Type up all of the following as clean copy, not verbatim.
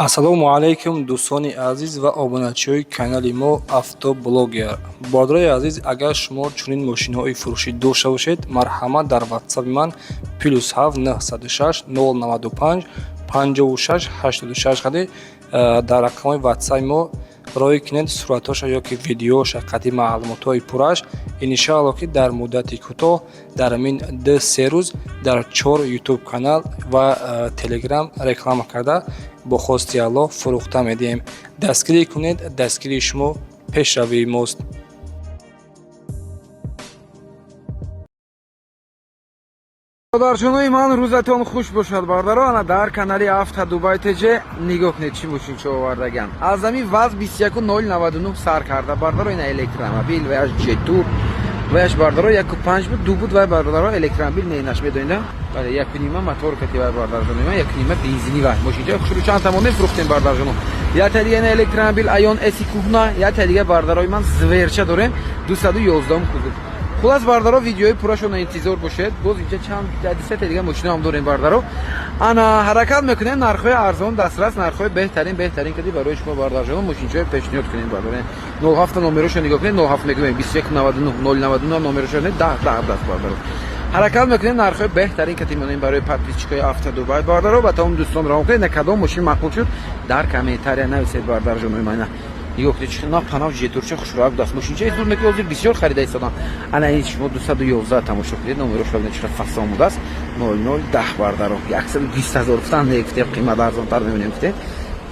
Ассалому алайкум, дӯстони азиз ва обуначиҳои канали мо Автоблогер. Бародарои азиз, агар шумо чунин мошинҳои фурӯшӣ дошта бошед, марҳамат, дар ватсапи ман +7 906 095 56 86 қади дар рақамҳои ватсапи мо роҳӣ кунед суратҳоша ё ки видеоша қади маълумотҳои пурраш. Иншаалло, ки дар муддати кӯтоҳ, дар ҳамин 2-3 рӯз, дар чор ютуб канал ва телеграм реклама карда, бо хости Аллоҳ фурӯхта медиҳем. Дастгирӣ кунед, дастгирии шумо пешравии мост. Бародарҷонои ман, рӯзатон хуш бошад. Бардаро, ана дар канали Авто Дубай ТЖ нигоҳ кунед, чӣ мошинчо овардаган. Аз ҳамин ваз 21099 сар карда, бардаро. Ина электромобил, ваяш Ҷетур, ваяш, бардаро, 1,5 буд, ду буд вай, бардаро, электромобил ненаш медонida. Бале, 1,5 мотор кати вай, бардарҷоно, 1,5 бензини. Вай мошинчо хушрӯ чанд тамоне фурӯхтем, бардарҷоно. Якта дига ина электромобил Айон Эси кӯҳна, якта дига, бардарои ман, зверча дорем, 211 кузов. Хулас, бардаро, видеои пуррашона интизор бошед. Боз инҷа чанд десята дига мошинаам дорем, бардаро. Ана ҳаракат мекунем нархҳои арзон, дастрас, нархҳои беҳтарин, беҳтарин кади барои шумо, бардарҷоно, мошинчаҳои пешниҳод кунем, бардаро. 07 номерошо нигоҳ кунед, 07 мегӯем, 2199 099 номерошо, 10 10 даст, бардаро. Ҳаракат мекунем нархҳои беҳтарин кати монем барои подписчикои Авто Дубай, бардаро. Ба тамом дӯстон равон кунед. На кадом мошин маъқул шуд, дар комментария нависед, бардарҷонои ман. Нигоҳ кунед, чӣ нав панав Ҷетурча хушрӯак будааст. Мошинчаи зур неки ҳозир бисёр харида истодам. Ана ин шумо 211 тамошо кунед, номерошо бинед, чӣ фасон будааст, 0010, бардаро. 120 000 гуфтан, не гуфтем, қимат арзонтар мебинем, гуфтем.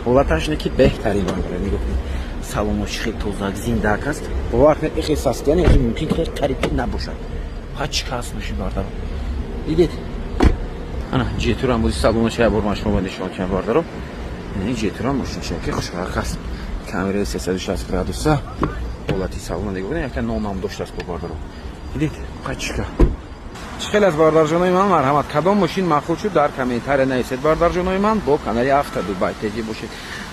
Ҳолаташ не ки беҳтарин, бардаро. Нигоҳ кунед, салоно чӣ хел тозак, зиндак аст. Бовар кунед, ихел состояние мумкин хел қариб набошад. Пачка аст мошин, бардаро, дидед. Ана Ҷетурам буди, салонаша як бор ман шумо нишон кунам, бардаро. Ин Ҷетурам мошинча ки хушрӯак аст, камераи 360 градуса, ҳолати салона нигоҳ кунед, якта нонам доштааст бо, бардаро, дидед, пачка чӣ хел аст. Бардарҷонои ман, марҳамат, кадом мошин маъқул шуд, дар комментария нависед, бардарҷонои ман. Бо канали Авто Дубай ТЖ бошед.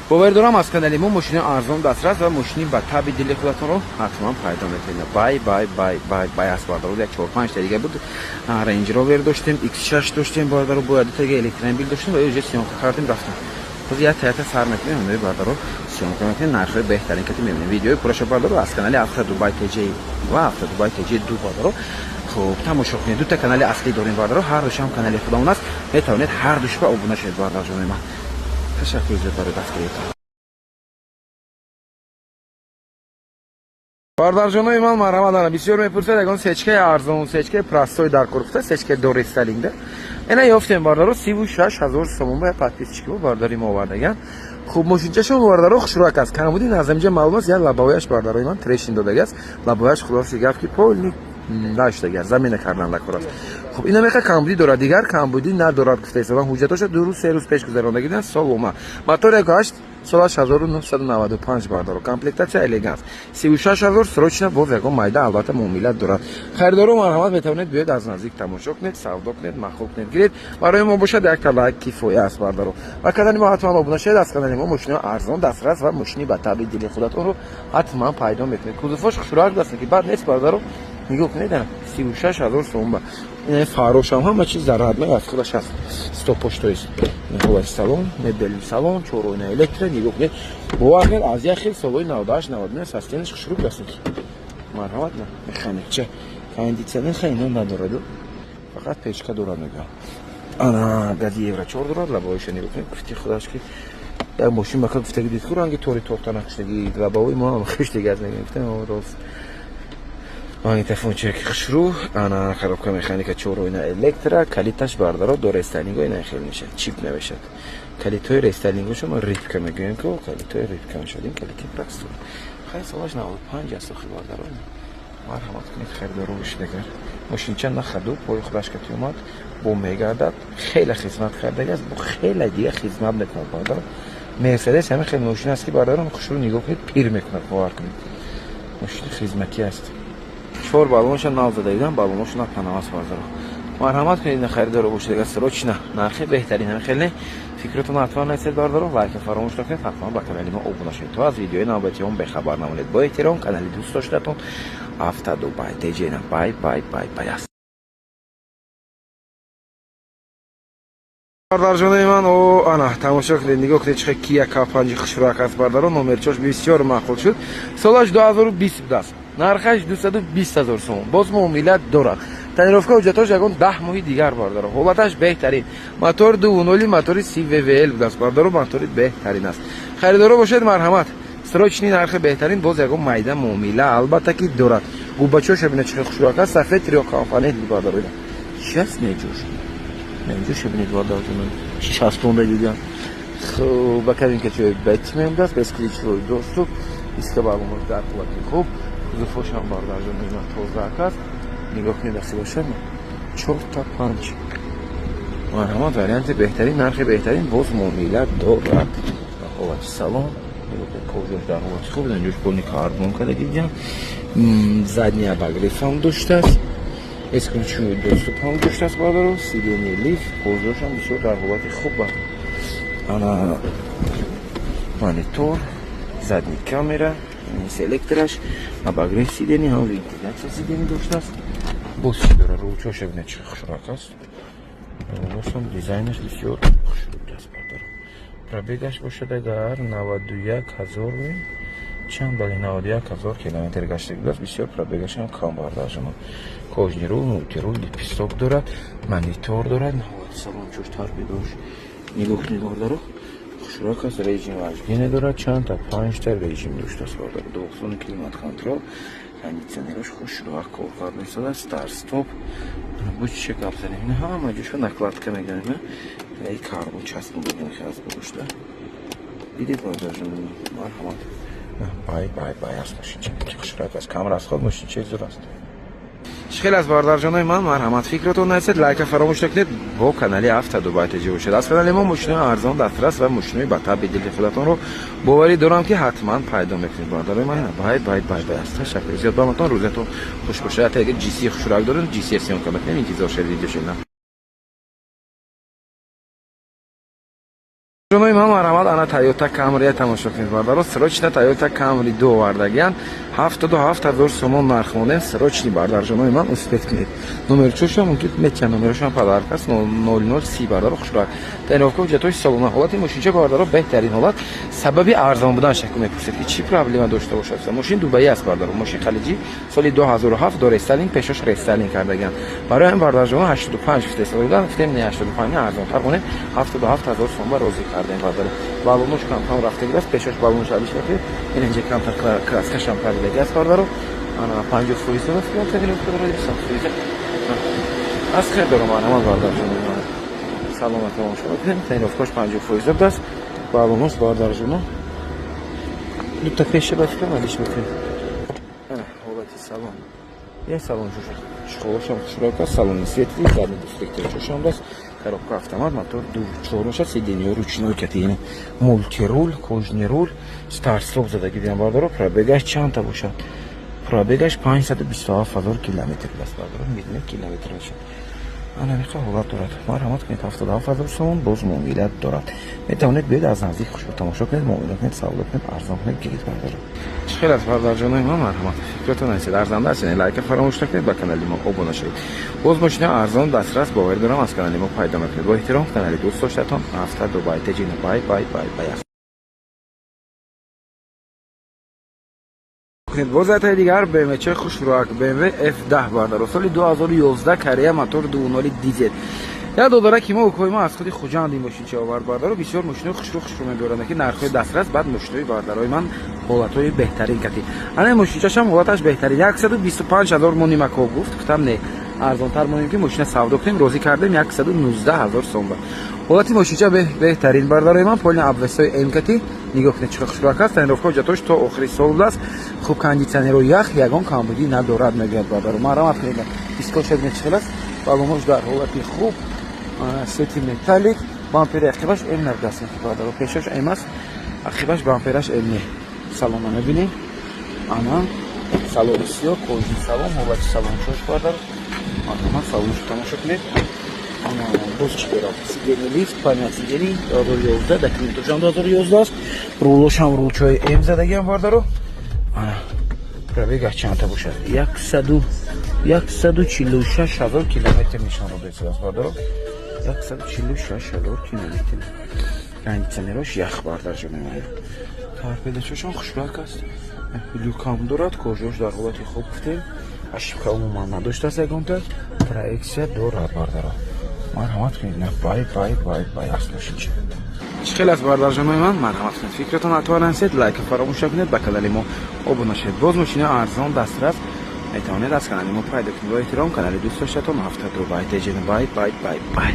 Бовар дорам, аз канали мо мошини арзон, дастрас ва мошини ба таби дили худатонро ҳатман пайдо мекунед. Бай бай бай бай бай аст, бардаро. Як чор панҷ та дига буд, Рейндж Ровер доштем, X6 доштем, бардаро, бояд дута дига электромобил доштем ва уже съёмка кардем, рафтем. Боз як таята сар мекунем, ҳамаи бардаро съёмка мекунем, нархҳои беҳтарин кати мебинем. Видеои пурраша, бардаро, аз канали Авто Дубай ТЖ ва Авто Дубай ТЖ ду, бардаро, хуб тамошо кунед. Дута канали аслӣ дорем, бардаро, ҳар душам канали худамон аст. Метавонед ҳар душба обуна шавед, бардарҷонои ман. Ташаккур зиёд барои дастгириятон. Бардарҷонои ман, марҳамат, ана бисёр мепурсад, ягон сечкаи арзон, сечкаи простой дар кор гуфта, сечкаи дорестайлинг ина ёфтем, бардаро, 36 000 сомон ба подписчики бо бардари мо овардаган. Хуб, мошинчашон, бардаро, хушрӯак аст, камбуди аз инҷа маълум аст. Як лобовояш, бардарои ман, трещин додагааст. Лобовояш, хулоси гап, ки полный наштагааст, замина кардан дакор аст. Хуб, ина меха камбудӣ дорад, дигар камбудӣ надорад, гуфта истодам. Ҳуҷҷатоша 2 рӯз, 3 рӯз пеш гузарондагӣ буданд, солома. Мотор 1,8, солаш 1995, бардаро, комплектация элеганс, 36 000 срочно. Боз ягон майда албатта муомила дорад. Харидоро, марҳамат, метавонед биёед, аз наздик тамошо кунед, савдо кунед, маъқул кунед, гиред. Барои мо бошад, якта лайк кифоя аст, бардаро. Ва канали мо ҳатман обуна шавед. Аз канали мо мошинои арзон, дастрас ва мошини ба таби дили худатонро ҳатман пайдо мекунед. Кузовош хушрӯак аст, ки бад нест, бардаро, нигоҳ кунед. Ана 36 000 сомон ба ин фарошам, ҳама чиз зарармай аз худаш аст, стопош, то есть ҳолати салон, мебели салон, чоройна электро. Нигоҳ кунед, бовар кунед, аз як хел солҳои 98, 99 состоянияш хушрӯ аст. Марҳамат, на механикча, кондитсионер хай ино надораду, фақат печка дорад, мегӯям. Ана гази евро чор дорад. Лобовоиша нигоҳ кунед, гуфти худаш ки як мошин бака гуфтаги дид ку, ранги тори торта нақштаги лобовои мо ҳам хиштаги аст, мегӯям, гуфтам, рост. Магнитофончаки хушрӯ, ана коробка механика, чоройна электро, калиташ, бардаро, до рестайлинго ина хел мешавад, чип намешавад. Калитҳои рестайлингошо мо рибка мегӯем, ку калитҳои рибка мешавад, ин калити простой. Хай, солаш 95 аст охи, бардаро. Марҳамат кунед, харидоро бошед, агар мошинча нахаду пои худаш кати омад, бо мегардад, хеле хизмат кардагиаст, бо хеле дига хизмат мекунад, бардаро. Мерседес ҳамин хел мошин аст, ки, бардаро, хушрӯ нигоҳ кунед, пир мекунад, бовар кунед, мошини хизматӣ аст. Чор баллонша нав зада дидам, баллонош на панавас, бардаро. Марҳамат кунед, ина харидоро бошед, агар срочно, нархи беҳтарин. Ҳамин хеле фикротон ҳатман нависед, бардаро, лайка фаромӯш накунед, ҳатман ба канали мо обуна шавед, то аз видеои навбатиҳон бехабар намонед. Бо эҳтиром, канали дӯст доштатон Авто Дубай ТЖ. Бай бай бай бай аст. Бардарҷонои ман, о, ана тамошо кунед, нигоҳ кунед, чӣ Kia K5 хушрак аст, бардаро. Номерчош бисёр маъқул шуд. Солаш 2020 будааст, нархаш 220 ҳазор сомон, боз муомила дорад. Тонировка ҳуҷҷатош ягон 10 моҳи дигар, бардаро. Ҳолаташ беҳтарин. Мотор 2.0, мотори CVVL будааст, бардаро, мотори беҳтарин аст. Харидоро бошед, марҳамат, срочный, нархи беҳтарин, боз ягон майда муомила албатта ки дорад. Губачоша бина, чӣ хушрак аст, сафед, трёхкомпонент, бардаро. Чи аст неҷош? Неҷоша бинед, бардарҷонон, чи часпонда дидам. Хуб, ба кабинка ҷои Бэтмен будааст, бесключевой доступ, диска баллонош дар ҳолати хуб, кузовошам, бардарҷонои ман, тозаак аст. Нигоҳ кунед, аси бошад чорта панҷ. Марҳамат, варианти беҳтарин, нархи беҳтарин, боз муомила дорад. Ҳолати салон кожаш дар ҳолати хуб, инҷош полный карбон карда дидям, задний обогрев ҳам доштааст, бесключевой доступ ҳам доштааст, бародаро, сиденье лифт, кожашам бисёр дар ҳолати хуб. Ана монитор, задний камера, селектораш, обогрев сиденье ҳам, вентиляция сиденье доштааст. Боз чӣ дора? Рулчоша бина, чӣ хушрак аст. Рулошам дизайнаш бисёр хушруд аст, бародаро. Пробегаш бошад агар 91 ҳазор чанд, бале, 91 ҳазор километр гашта будааст, бисёр пробегашам кам, бардарҷонон. Кожаный рул, мультирул, лепесток дорад, монитор дорад. Салон чош тарбидош нигоҳ кунед, бардаро, хушрак аст. Режим вождения дорад, чандта, панҷта режим доштааст, бардаро. Двухзонный климат-контроль, кондиционерош хушрак кор карда истодааст, старт стоп. Бо чӣ гап занем? Ина ҳама ҷошо накладка мегӯям, и карбон часпондагим хаз гузошта дидед, бардарҷон. Марҳамат, бай бай бай аст мошинча, хушрак аст, кам расход, мошинчаи зур аст. Хеле аз бародарҷонои ман, марҳамат, фикратон нарасед, лайка фаромӯш накунед, бо канали Авто Дубай ТЖ бошед. Аз канали мо мошинои арзон, дастрас ва мошинои ба табъи дили худатонро боварӣ дорам, ки ҳатман пайдо мекунед, бародарои ман. Бай бай бай бай аст. Ташаккур зиёд ба ҳаматон, рӯзатон хуш бошад. Агар GC хушрак доред, GC съёмка мекунем, интизор шавед видеошина. Ҷонои ман, марҳамат, ана Тойота Камрия тамошо кунед, бародаро. Срочно Тойота Камри ду овардагиян, 77 ҳазор сомон нарх монем, срочный, бародарҷонои ман, успеть кунед. Номерчошам мумкин метиҳам, номерошам подарок аст, 0030, бародаро, хушрак. Тонировка ҳуҷҷатҳои солона. Ҳолати мошинча, бародаро, беҳтарин ҳолат. Сабаби арзон будан шаку мепурсед, ки чӣ проблема дошта бошад. Мошин дубаӣ аст, бародаро, мошин халиҷӣ, соли 2007, до рестайлинг, пешош рестайлинг кардагиан. Барои ҳамин, бародарҷоно, 85 гуфтесодан, гуфтем не, 85 не, арзонтар монем, 77 ҳазор сом ба розӣ кардем, бародаро. Баллонош камкам рафта будааст, пешош баллонош алиш мекунед, ин инҷа камтар краскашам паридаги аст, бародаро. Ана 50% дорад, фоиза аз хел дорам. Марҳамат, бародарҷоно, саломат тамошо мекунем. Тонировкаш 50% будааст, баллонош, бародарҷоно, дута пеша ба фикрам алиш мекунем. Ҳолати салон, я салон чехолошам хушрок аст, салони светлый, задний дефлектор чошам будааст, коробка автомат, мотор ду чор, сиденье ручной катини, мультируль, кожаный руль, старт стоп задаги диям, бародаро. Пробегаш чандта бошад? Пробегаш 527 ҳазор километр будааст, бародаро, медонед, километр мешавад. Ана миқа ҳолат дорад. Марҳамат кунед, 77 ҳазор сомон, боз муомила дорад. Метавонед биёед, аз наздик хушро тамошо кунед, муомила кунед, савдо кунед, арзон кунед, гиред, бародаро. Чӣ хел аст, бародарҷонои ман? Марҳамат, фикратон нарасед, арзанда аст, лайка фаромӯш накунед, ба канали мо обуна шавед. Боз мошина арзон, дастрас, боварӣ дорам, аз канали мо пайдо мекунед. Бо эҳтиром, канали дӯст доштатон Авто Дубай Теҷина. Бай бай бай бай аст. Кунед. Боз ятаи дигар BMW ча хушрӯак, BMW F10, бардаро, соли 2011, Корея, мотор 2.0 дизел. Як додара ки мо укои мо аз худи Хуҷанд ин мошинча овард, бардаро. Бисёр мошинои хушрӯ хушрӯ мебиёранд, ки нархҳои дастрас, баъд мошинои, бардарои ман, ҳолатҳои беҳтарин кати. Ана ин мошинчашам ҳолаташ беҳтарин. 125 ҳазор монимако гуфт, гуфтам не, арзонтар монем, ки мошина савдо кунем, розӣ кардем 119 ҳазор сом ба. Ҳолати мошинча беҳтарин, бардарои ман, полный обвесои мкт. Нигоҳ кунед, чӣ хушрӯак аст. Тонировка ҳуҷҷатош то охири сол будааст. Хуб, кондитсионеро ях, ягон камбудӣ надорад, мегӯяд, бардаро. Марҳамат кунед, дискоша бинед, чӣ хел аст, баллонош дар ҳолати хуб, свети металлик, бампери ақибаш М набудааст, бардаро, пешаш М аст, ақибаш бампераш М не. Салона мебинем, ана салони сиёҳ, кожаный салон, ҳолати салончош, бардаро, марҳамат, салоншо тамошо кунед. Боз чӣ дорад? Сиденье лифт, память сидений, 2011, документошам 2011 аст, рулошам рулчои М задагиам, бардаро. Пробегаш чандта бошад? 146 ҳазор километр нишон дода истодааст, бардаро. 146 ҳазор километр. Кондитсионерош ях, бардарҷони ман. Торпедачошон хушрак аст. Люкам дорад, кожош дар ҳолати хуб гуфтем. Ошибка умуман надоштааст ягонта. Проекция дорад, бардаро. Марҳамат кунед, на бай бай бай бай аст мошинча. Чӣ хел аст, бардарҷонои ман? Марҳамат кунед. Фикратон ҳатман нависед, лайка фаромӯш накунед, ба канали мо обуна шавед. Боз мошина арзон дастрас метавонед аз канали мо пайдо кунед. Бо эҳтиром канали дӯст доштатон Авто Дубай Теҷен. Бай бай бай бай.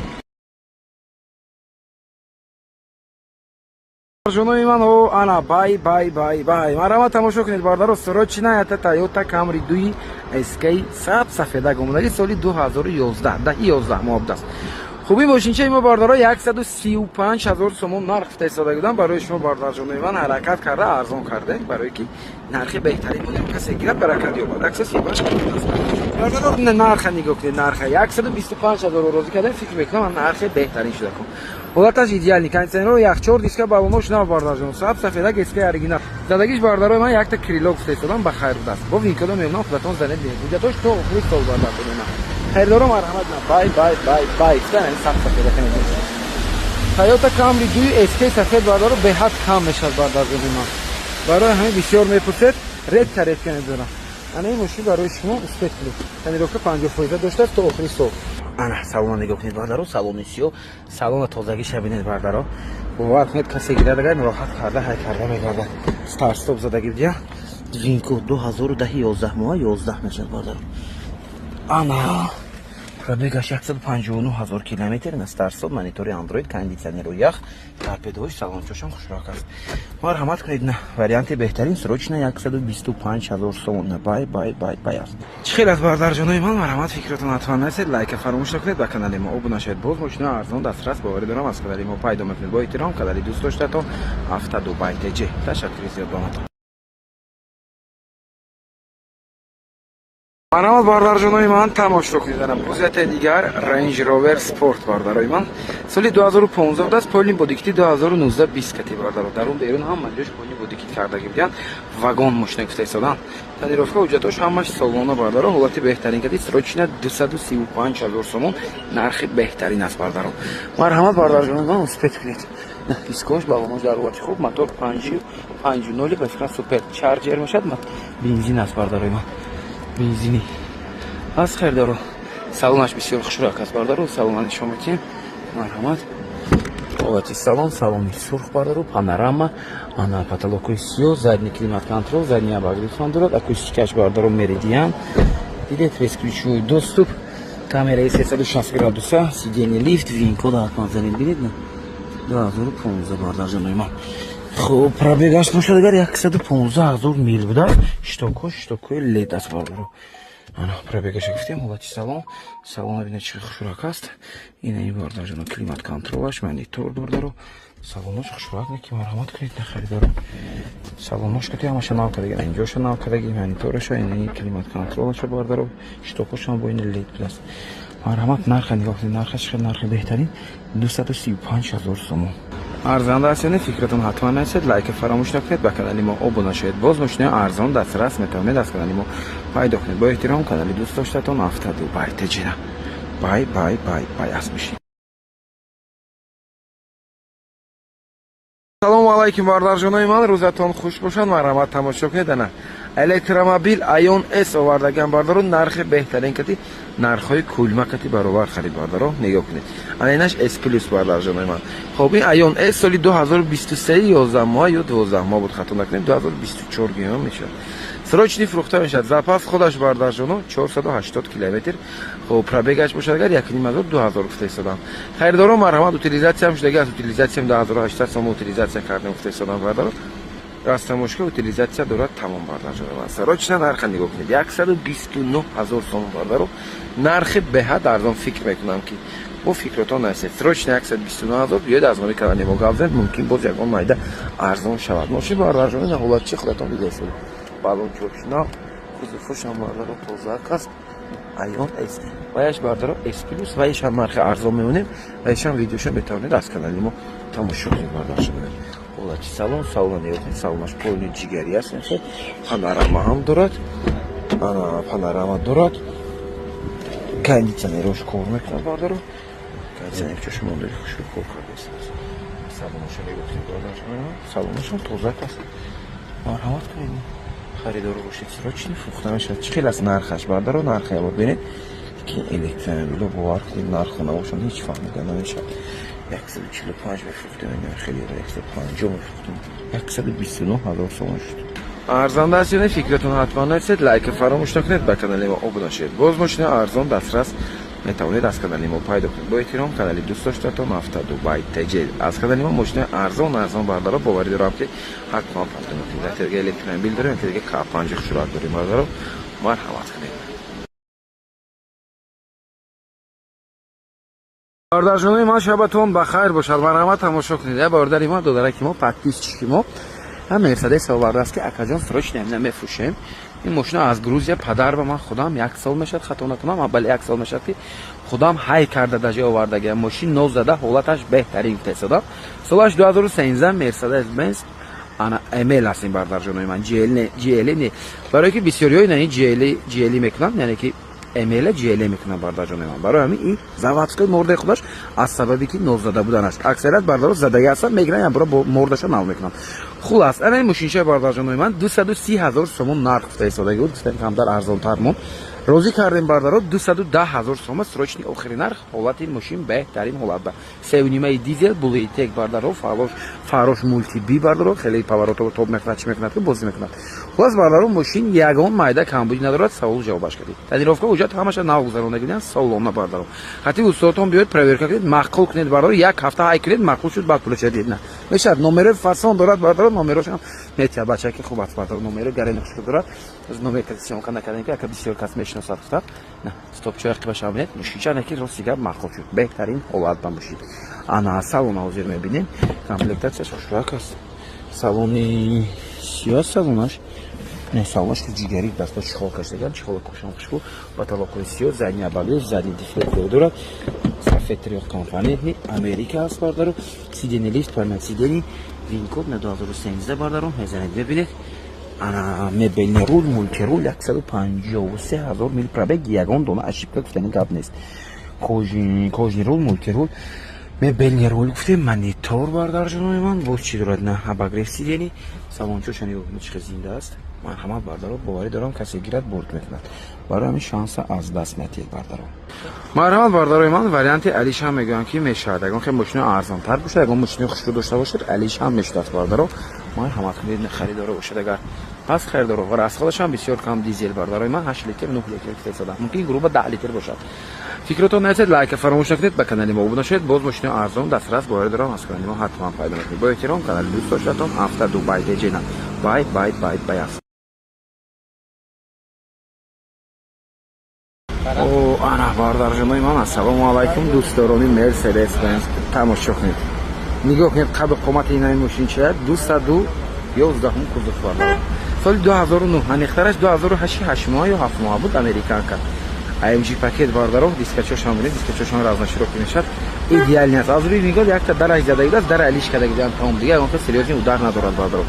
Жонои ман, о ана бай бай бай бай. Марҳамат, тамошо кунед, бардаро, срочно ята Тойота Камри 2 SK саб сафедак омадаги, соли 2011, 10 11 моҳ будааст. Хуби мошинчаи мо, бардаро, 135 ҳазор сомон нарх гуфта истода будам. Барои шумо, бардарҷонои ман, ҳаракат карда арзон кардем, барое ки нархи беҳтарин будем, касе гирад, баракат ёбад. 135 бардаро, нарха нигоҳ кунед, нарха 125 ҳазор розӣ кардем. Фикр мекунам, нархи беҳтарин шуда кун. Ҳолаташ идеальный, кондитсионерро яхчор, диска, балонош нав, бардарҷон, саб сафедак, SK оригинал. Задагиш, бардарои ман, якта крыло гуфта истодам, ба хайр будааст. Бо винкодо мемонам, худатон занед, бинед. Ҳуҷҷатош то охири сол, бардарҷони ман. Харидоро, марҳамат, на бай бай бай бай. Саб сафедак Тойота Камри 2 SK сафед, бардаро, беҳад кам мешавад, бардарҷони ман. Барои ҳамин бисёр мепурсед, редко редко мебарам. Ана ин мошин барои шумо успеть кунед. Тонировка 50% доштааст то охири сол. Ана салона нигоҳ кунед, бардаро, салони сиёҳ, салона тозагиша бинед, бардаро. Бовар кунед, касе гирад, агар роҳат карда ҳай карда мегардад. Старт стоп задаги будия. Винкод 2010, 11 моҳ, 11 мешавад, бардаро. Ана пробегаш 159 ҳазор километр, на старт стоп, монитори Андроид, кондитсионеру ях, торпедои салончошам хушрак аст. Марҳамат кунед, на варианти беҳтарин, срочно 125 ҳазор сомон, на бай бай бай бай аст. Чӣ хел аст, бардарҷонои ман? Марҳамат, фикратон ҳатман нависед, лайка фаромӯш накунед, ба канали мо обуна шавед. Боз мошина арзон дастрас, боварӣ дорам, аз канали мо пайдо мекунед. Бо эҳтиром канали дӯст доштатон Авто Дубай Тҷ. Ташаккури зиёд ба омадтон. Марҳамат, бардарҷонои ман, тамошо кунед. Ана бозияте дигар, Range Rover Sport, бардарои ман, соли 2015 будааст, полный бодикити, 2019 20 кати, бардаро. Дарун берун ҳама ҷош полный бодикит кардаги будиянд. Вагон мошина гуфта истодан. Тонировка, ҳуҷҷатош ҳамаш солона, бардаро, ҳолати беҳтарин кати, срочно 235 ҳазор сомон, нархи беҳтарин аст, бардаро. Марҳамат, бардарҷонои ман, успеть кунед. Дискош, балонош дар ҳолати хуб, мотор 5 5 0, ба фикрам, супер чарҷер мешавад, бензин аст, бардарои ман, бензинӣ аз. Хайрдаро, салонаш бисёр хушрак аст, бардаро, салона нишон медиҳем. Марҳамат, ҳолати салон, салони сурх, бардаро, панорама, ана потолокҳои сиёҳ, задний климат контроль, задний обогрев ҳам дорад, акустикаш, бардаро, Меридиан, дидед, бесключевой доступ, камераи 360 градуса, сиденье лифт, винкода ҳатман занед, бинед, на 2015, бардарҷонои ман. Хуб, пробегаш бошад агар 115 ҳазор мил будааст. Щитокҳо, щитокҳои лед аст, бардаро. Ана пробегаша гуфтем, ҳолати салон. Салона бинед, чӣ хушрак аст. Ина ин, бардарҷоно, климат контролаш, монитор, бардаро. Салонош хушрак не ки, марҳамат кунед, на харидоро. Салонош кати ҳамаша нав кардаги, инҷоша нав кардаги, монитораша, ина ин климат контролаша, бардаро, щитокҳошам бо ин лед будааст. Марҳамат, нарха нигоҳ кунед, нархаш хеле нархи беҳтарин, 235 ҳазор сомон. Арзанда аст ё не, фикратон ҳатман нависед, лайка фаромӯш накунед, ба канали мо обуна шавед. Боз мошинаи арзон дастрас метавонед аз канали мо пайдо кунед. Бо эҳтиром канали дӯст доштатон Авто Дубай Теҷина. Бай бай бай бай аст мошин. Салому алайкум, бардарҷонои ман, рӯзатон хуш бошад. Марҳамат, тамошо кунед, ана электромобил Айон С овардаган, бардаро, нархи беҳтарин кати, нархҳои кулма кати баробар харид, бардаро, нигоҳ кунед. Ана инаш С плюс, бардарҷонои ман. Хоб, ин Айон С соли 2023, 11 моҳ ё 12 моҳ буд, хато накунем, 2024 гиём мешавад. Срочный фурӯхта мешавад. Запас худаш, бардарҷоно, 480 километр. Хоб, пробегаш бошад агар 1500, 2000 гуфта истодам. Харидоро, марҳамат, утилизатсиям шудаги аст, утилизатсиям 2800 сом утилизатсия кардем, гуфта истодам, бардаро. Растамошка утилизатсия дорад, тамом, бардарҷоно. Срочно нарха нигоҳ кунед, 129 ҳазор сом, бардаро, нархи беҳад арзон. Фикр мекунам, ки бо фикротон насед. Срочно 129 ҳазор, биёед аз номи канали мо гап занед, мумкин боз ягон майда арзон шавад. Мошин, бардарҷоно, на ҳолат чи худатон дидаистед. Балончош нав, кузовошам, бардаро, тозаак аст. Айон С ваяш, бардаро, С плюс, ваяшам нархи арзон мемонем, ваяшам видеоша метавонед аз канали мо тамошо кунед, бардарҷоно. Ҳолати салон, салона нигоҳ кунед, салонаш полный ҷигарӣ аст, панорама ҳам дорад, ана панорама дорад, кондитсионерош кор мекунад, бардаро. Кондиционерчош мондаги, хушрӯ кор кардааст. Салонаша нигоҳ кунед, бародарҷонам, салонашам тозак аст. Марҳамат кунед, харидор бошед, срочно фурӯхта мешавад. Чӣ хел аст нархаш, бардаро? Нарха ябор бинед, ки электромобило, бовар кунед, нарху набошанд, ҳеҷ фаҳмида намешавад. 145 мефурӯхтем, хеле 150 мефурӯхтем, 129 000 сомон шуд. Арзанда аст ё не, фикратон ҳатман нависед, лайка фаромӯш накунед, ба канали мо обуна шавед. Боз мошина арзон дастрас метавонед аз канали мо пайдо кунед. Бо эҳтиром, канали дӯстдоштатон Авто Дубай ТЖ. Аз канали мо мошинаи арзон арзон, бардаро, боварӣ дорам, ки ҳатман пайдо мекунед. Яке дига электромобил дорем, яке дига К5 хушрак дорем, бардаро, марҳамат кунед. Бародарҷонои ман, шабатон ба хайр бошад. Марҳамат, тамошо кунед. Я бародари мо, додараки мо, подписчики мо ҳам Мерседес овардааст, ки акаҷон, срочно ҳамина мефурӯшем. Ин мошина аз Грузия падар ба ман худам як сол мешавад, хато накунам, бале, як сол мешавад, ки худам ҳай карда даже овардагиам. Мошин нозада, ҳолаташ беҳтарин тесода. Солаш 2013, Мерседес Бенз ана ML аст ин, бародарҷонои ман, GL не, барое ки бисёриҳо ина GL GL мекунанд, яъне ки ML GL мекунанд, бародарҷонои ман. Барои ҳамин ин заводской мордаи худаш аз сабаби ки нозада буданаш. Аксарият бародаро задаги ҳастанд, мегиранд, ябора мордаша нав мекунанд. Хулас, ана ин мошинчаи, бародарҷонои ман, 230 000 сомон нарх гуфта истодаги буд. Гуфтем, камтар арзонтар мон, розӣ кардем, бардаро, 210 000 сома срочный охири нарх. Ҳолати мошин беҳтарин ҳолат ба севнимаи дизел BlueTEC, бардаро, фарош мултиби, бардаро, хеле поворото тоб мекунад, чӣ мекунад, ки бозӣ мекунад. Хулас, бардаро, мошин ягон майда камбудӣ надорад. Саволу ҷавобаш кардед. Тонировка, ҳуҷҷат ҳамаша нав гузаронда гиранд, солона, бардаро. Хати устодтон биёед, проверка кунед, маъқул кунед, бардаро, як ҳафта ҳай кунед, маъқул шуд, баъд пулаша диҳед. На мешавад. Номерои фасон дорад, бардаро, номерошам метиҳад. Бачаки хуб аст, бардаро, номеро гарени хушро дорад. Номер съёмка накардем, ки ака бисёр кас мешиносад, гуфта. На стопчои қибаша бинед. Мошинча неки, рости гап, маъқул шуд, беҳтарин ҳолат ба мошин. Ана салона ҳозир мебинем, комплектатсияш хушрак аст. Салони сиёҳ, салонаш не, салонаш ҷигари даста чехол кашидаган, чехола кушам хушбу, потолокҳои сиёҳ, задний обогрев, задний диффлектор дорад, сафед, трёхкомпонентный, Америка аст, бардаро, сиденье лифт, память сидений, вин-код на 2013, бардаро, мезанед, мебинед. Ана мебельный руль, мультируль, 153 000 мил пробег, ягон дона ошибка гуфтани гап нест. Кожаный руль, мультируль, мебельный руль гуфтем, монитор, бардарҷонои ман, боз чӣ дорад? На обогрев сидений, салончоша нигоҳ кунед, чӣ хел зинда аст. Марҳамат, бардаро, боварӣ дорам, касе гирад, бурд мекунад. Барои ҳамин шанса аз даст натиҳед, бардаро. Марҳамат, бардарои ман, варианти Алиш ҳам мегӯям, ки мешавад. Ягон хел мошинаи арзонтар бошад, ягон мошинаи хушрӯ дошта бошад, Алиш ҳам мешудааст, бардаро. Марҳамат кунед, харидоро бошад, агар пас харидоро. Ва расходаш ҳам бисёр кам дизел, бардарои ман, 8 литр, 9 литр гуфта, мумкин грубо 10 литр бошад. Фикротон нарасед, лайка фаромӯш накунед, ба канали мо обуна шавед. Боз мошинаи арзон дастрас, боварӣ дорам, аз канали мо ҳатман пайдо мекунед. Бо эҳтиром, канали дӯст доштатон Авто Дубай Теҷена. Бай бай бай бай аст. О, ана, бародарҷонои ман, ассалому алайкум, дӯстдорони Мерседес Бенз, тамошо кунед, нигоҳ кунед қаду қомати инаи мошинчая. 211-ум кузов, бардаро, соли 2009, аниқтараш 2008, 8 моҳ ё 7 моҳ буд, американка, AMG пакет, бардаро. Дискачошам бинед, дискачошам разноширокий мешавад, идеальный аст. Аз рӯи нигоҳ якта дараш задагидаст, дара алиш кардагидан, тамом, дига ягон серьёзный удар надорад, бардаро.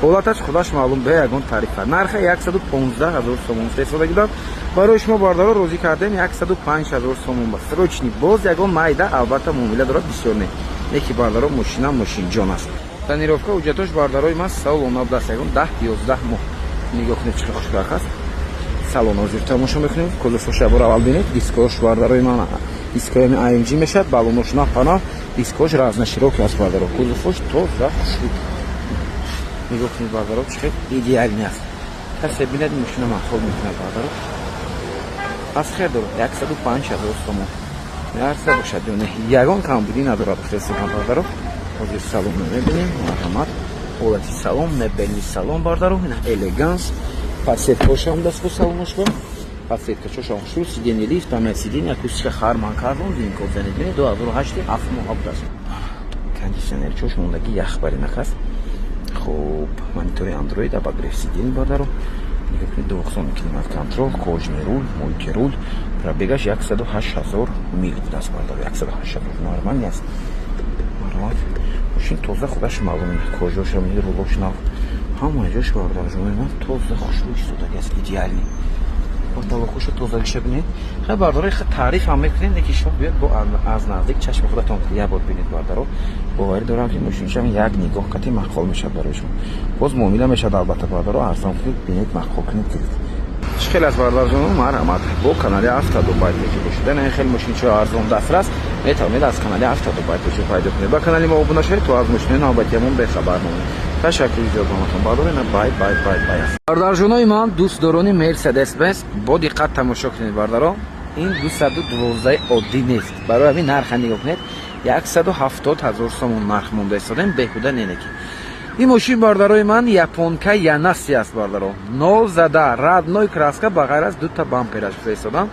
Ҳолаташ худаш маълум, бе ягон тарифа. Нарха 115 000 сомон истифода барои шумо, бардаро, розӣ кардем, 105 000 сомон ба срочный. Боз ягон майда албатта муомила дорад, бисёр не, неки, бардаро, мошина мошинҷон аст. Тонировка, ҳуҷҷатош, бардарои ман, салона будааст, ягон 10-11 моҳ. Нигоҳ кунед, чӣ хушбахт аст салон. Ҳозир тамошо мекунем кузовоша. Бор аввал бинед дискош, бардарои ман, дискои AMG мешавад, балонош напана, дискош разноширокий аст, бардаро, кузовош тоза, хушрӯ. Нигоҳ кунед, бардаро, чӣ хел идеальный аст. Касе бинад, мошина маъқул мекунад, бардаро, пас хер дорад. 105 000 сомон меарза бошад ё не, ягон камбудӣ надорад, хелсикан, бардаро. Ҳозир салонро мебинем. Марҳамат, ҳолати салон, мебельный салон, бардаро, элеганс, подсветкошам дастго салоношба, подсветкачошам хушрӯ, сиденье лифт, память сиденье, акустика Харман Кардон, вин-код занед, бинед, 2008, 7 моҳ будааст. Кондиционер чош мондаги, яхбаринак аст. Хуб, монитори Андроид, обогрев сидений, бардаро, нигоҳ кунед, двухзонный климат контроль, кожаный руль, мультируль. Пробегаш 108 000 мил будааст, бардаро, 108 000, нормальный аст. Марҳамат, мошин тоза, худаш маълум, кожошам, рулош нав, ҳама ҷош, бародарҷонои ман, тоза, хушрӯ истодаги аст, идеальный. Потолокуша тозагиша бинед. Хай, бардаро, таъриф ҳам мекунем, леки шумо биёд, бо аз наздик чашми худатон як бор бинед, бардаро. Боварӣ дорам, ки мошиншам як нигоҳ кати маъқул мешавад барои шумо. Боз муомила мешавад, албатта, бардаро. Арзон кунед, бинед, маъқул кунед, гиред. Чӣ хел аст, бардарҷоно? Марҳамат, бо канали Авто Дубай Теҷи бошед. Ин хел мошинчаҳо арзон дастрас метавонед аз канали Авто Дубай Теҷи пайдо кунед. Ба канали мо обуна шавед, то аз мошинои навбатиямон бехабар монед. Ташаккури зиёд ба ҳаматон, бардаро. Ина, бай, бай, бай, бай аст. Бардарҷонои ман, дӯстдорони Мерседес Бенз, бо диққат тамошо кунед, бардаро. Ин 212 оддӣ нест. Барои ҳамин нарха нигоҳ кунед, 170 ҳазор сомон нарх монда истодем, беҳуда неки. Ин мошин, бардарои ман, японка Янаси аст, бардаро, нол зада, родной краска, ба ғайр аз дута бампераш гуфта истодам.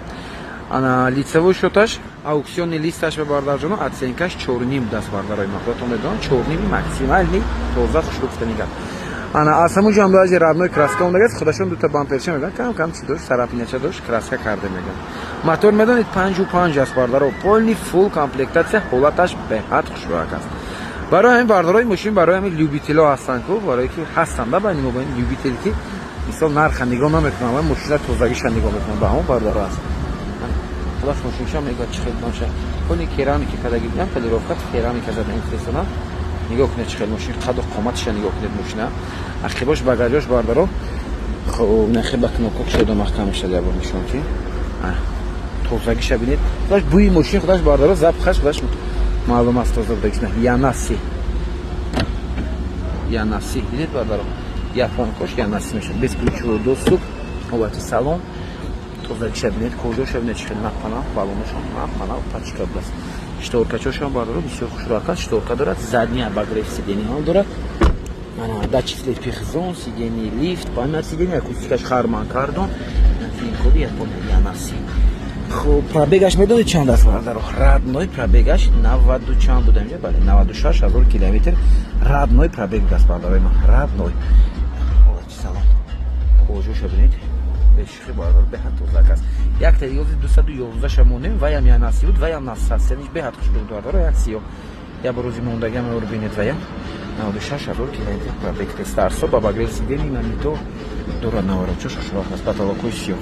Ана лицевой счёташ, аукционный листаш ба, бардарҷоно, оценкаш 4,5 даст, бардарои ман. Худатон медонам, 4,5 максимальный, тоза, хушрӯ гуфта мегап. Ана аз ҳамун ҷо ҳам даже родной краска омдагааст. Худашон дута бамперча мегӯянд, кам кам чи дошт, царапинача дошт, краска карда мегӯянд. Мотор медонед, 5,5 аст, бардаро, полный фулл комплектация, ҳолаташ беҳад хушрӯак аст. Барои ҳамин, бардарои, мошин барои ҳамин любитело ҳастанд ку, барое ки ҳастанд да байни мо ба любитель, ки мисол нарха нигоҳ намекунам, ва мошина тозагиша нигоҳ мекунам, ба ҳамон бардаро аст. Худаш мошинша мегӯяд, чӣ хел боша, полный керамика кадаги будам, полировка, керамика зада инфресонам. Нигоҳ кунед, чӣ хел мошин, қаду қоматиша нигоҳ кунед. Мошина ақибош, багажош, бардаро, хоб, нахе ба кнопка кушода маҳкам мешад. Ябор нишон ки тозагиша бинед. Худаш бӯи мошин, худаш, бардаро, запахаш худаш маълум аст, тоза будагиш. Янаси, Янаси, дидед, бардаро, японкош Янаси мешад. Бесключевой доступ, ҳолати салон тозагиша бинед, кожаша бинед, чӣ хел напана, балонашон напана, пачка будааст. Шторкачошам, бардаро, бисёр хушрӯак аст, шторка дорад, задний обогрев сиденье ҳам дорад. Датчик слепых зон, сиденье, лифт, память сиденье, акустикаш Харман Кардон, финкоди Япония Янаси. Хуб, пробегаш медонед чанд аст, бародаро? Родной пробегаш наваду чанд буда инҷа? Бале, 96 ҳазор километр родной пробег будааст, бародарои ман, родной. Салом, кожоша бинед, бешухи, бародаро, беҳад тозак аст. Якта ёзи 211 монем, ваям Янаси буд, ваям насасениш беҳад хушбуд, бародаро, як сиёҳ я ба рӯзи мондагиам ро бинед, ваям 96 ҳазор километр пробег. Старт-стоп, обогрев сидений, монитор дорад, наворочош хушроқ аст, потолокҳои сиёҳ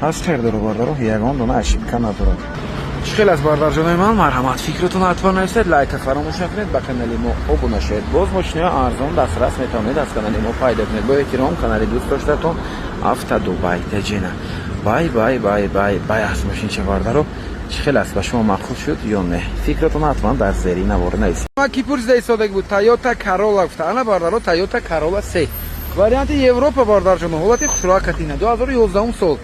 ҳаст. Хайр доро, бардаро, ягон дона ошибка надорад. Чӣ хел аст, бардарҷонои ман? Марҳамат, фикротон ҳатман нависед, лайка фаромӯш накунед, ба канали мо обуна шавед. Боз мошинаи арзон дастрас метавонед аз канали мо пайдо кунед. Бо эҳтиром, канали дӯст доштатон Авто Дубай Теҷена. Бай, бай, бай, бай, бай аст мошинча, бардаро. Чӣ хел аст, ба шумо маъқул шуд ё не? Фикротон ҳатман дар зери навор нависед. Ки пурсида истодаг буд, Тойота Карола гуфта. Ана, бардаро, Тойота Карола се варианти Европа, бардарҷоно, ҳолати хушроакатина, 2011 сол,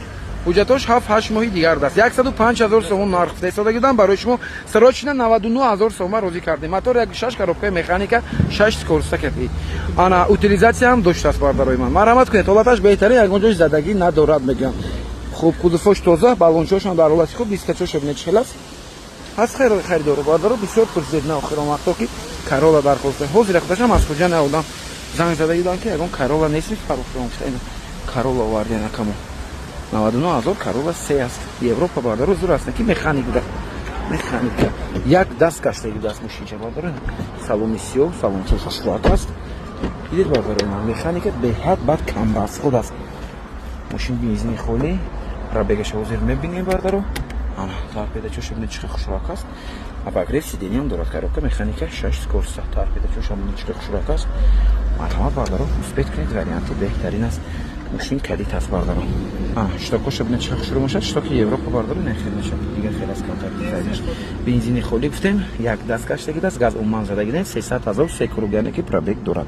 ҳуҷҷатош 7-8 моҳи дигар даст, 105 ҳазор сомон нарх гуфта истода будам. Барои шумо срочно 99 ҳазор сомон розӣ кардем. Мотор 1,6, коробкаи механика, 6 скороста кардӣ. Ана утилизация ҳам доштааст, бардарои ман. Марҳамат кунед, ҳолаташ беҳтарин, ягон ҷош задагӣ надорад, мегӯям. Хуб, кузовош тоза, баллончошам дар ҳолати хуб, дискачоша бинед, чӣ хел аст. Ҳаст харидоро, бардаро, бисёр пурсидед на охирон вақто, ки Карола дархост. Ҳозира худашам аз хуҷа наодам занг зада дидам, ки ягон Карола нест, фарохшон Карола оварден акамо. 99 ҳазор, Карола се аст, Европа, бардаро, зур аст, ки механик буда, механика, як даст гаштаги будааст мошинча, бардаро. Салони сиёҳ, салончо хушроак аст, дидед, бардаро, механика беҳад бад камрасход аст. Мошин бензини холӣ, пробегаша ҳозир мебинем, бардаро. Ана торпедачоша бинед, чӣ хушроак аст, обогрев сиденьям дорад, коробка механика, 6 скороста, торпедачоша бинед, чӣ хушроак аст. Марҳамат, бардаро, успеть кунед, варианти беҳтарин аст. Мошин калит аст, бардаро. Штокоша бинед, чӣ хушрӯ мошад, штоки Европа, бардаро, не хел мешад, дигар хел аст камтар дизайнаш. Бензини холӣ гуфтем, як даст гаштаги аст, газ умуман задаги нест, 300 ҳазор се круг, яъне ки пробег дорад.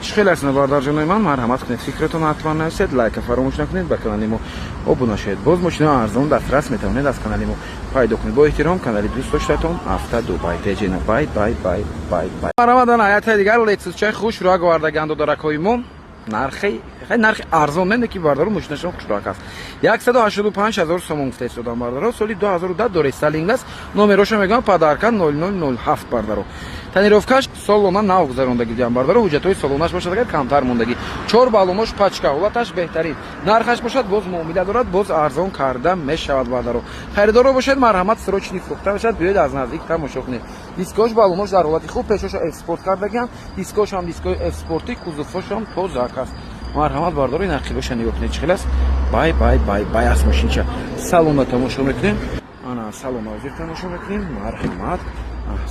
Чӣ хел аст, бардарҷонои ман? Марҳамат кунед, фикратон ҳатман нависед, лайка фаромӯш накунед, ба канали мо обуна шавед. Боз мошинаи арзон дастрас метавонед аз канали мо пайдо кунед. Бо эҳтиром, канали дӯст доштатон Авто Дубай Теҷена. Бай, бай, бай, бай, бай. Марҳамат, ана аятай дигар Лексусчаи хушрӯак овардагианд додаракҳои мо. Нархи нархи арзон не, ки, бардаро, мошинашон хушроак аст. 185 ҳазор сомон гуфта истодам, бардаро. Соли 2010, дорестайлинг аст, номероша мегӯям, подарка 0007, бардаро. Тонировкаш солона нав гузарондагӣ диям, бардаро. Ҳуҷҷатҳои солонаш бошад, агар камтар мондагӣ, чор баллонош пачка, ҳолаташ беҳтарин. Нархаш бошад, боз муомила дорад, боз арзон карда мешавад, бардаро. Харидоро бошед, марҳамат, срочный фурӯхта мешавад, биёед аз наздик тамошо кунед. Дискош, баллонош дар ҳолати хуб, пешоша F Спорт кардагиам, дискошам дискои F Спорти, кузовошам тозак аст. Марҳамат, бардоро, ин ақибаша нигоҳ кунед, чӣ хел аст. Бай, бай, бай, бай аст мошинча. Салона тамошо мекунем. Ана, салона ҳозир тамошо мекунем. Марҳамат,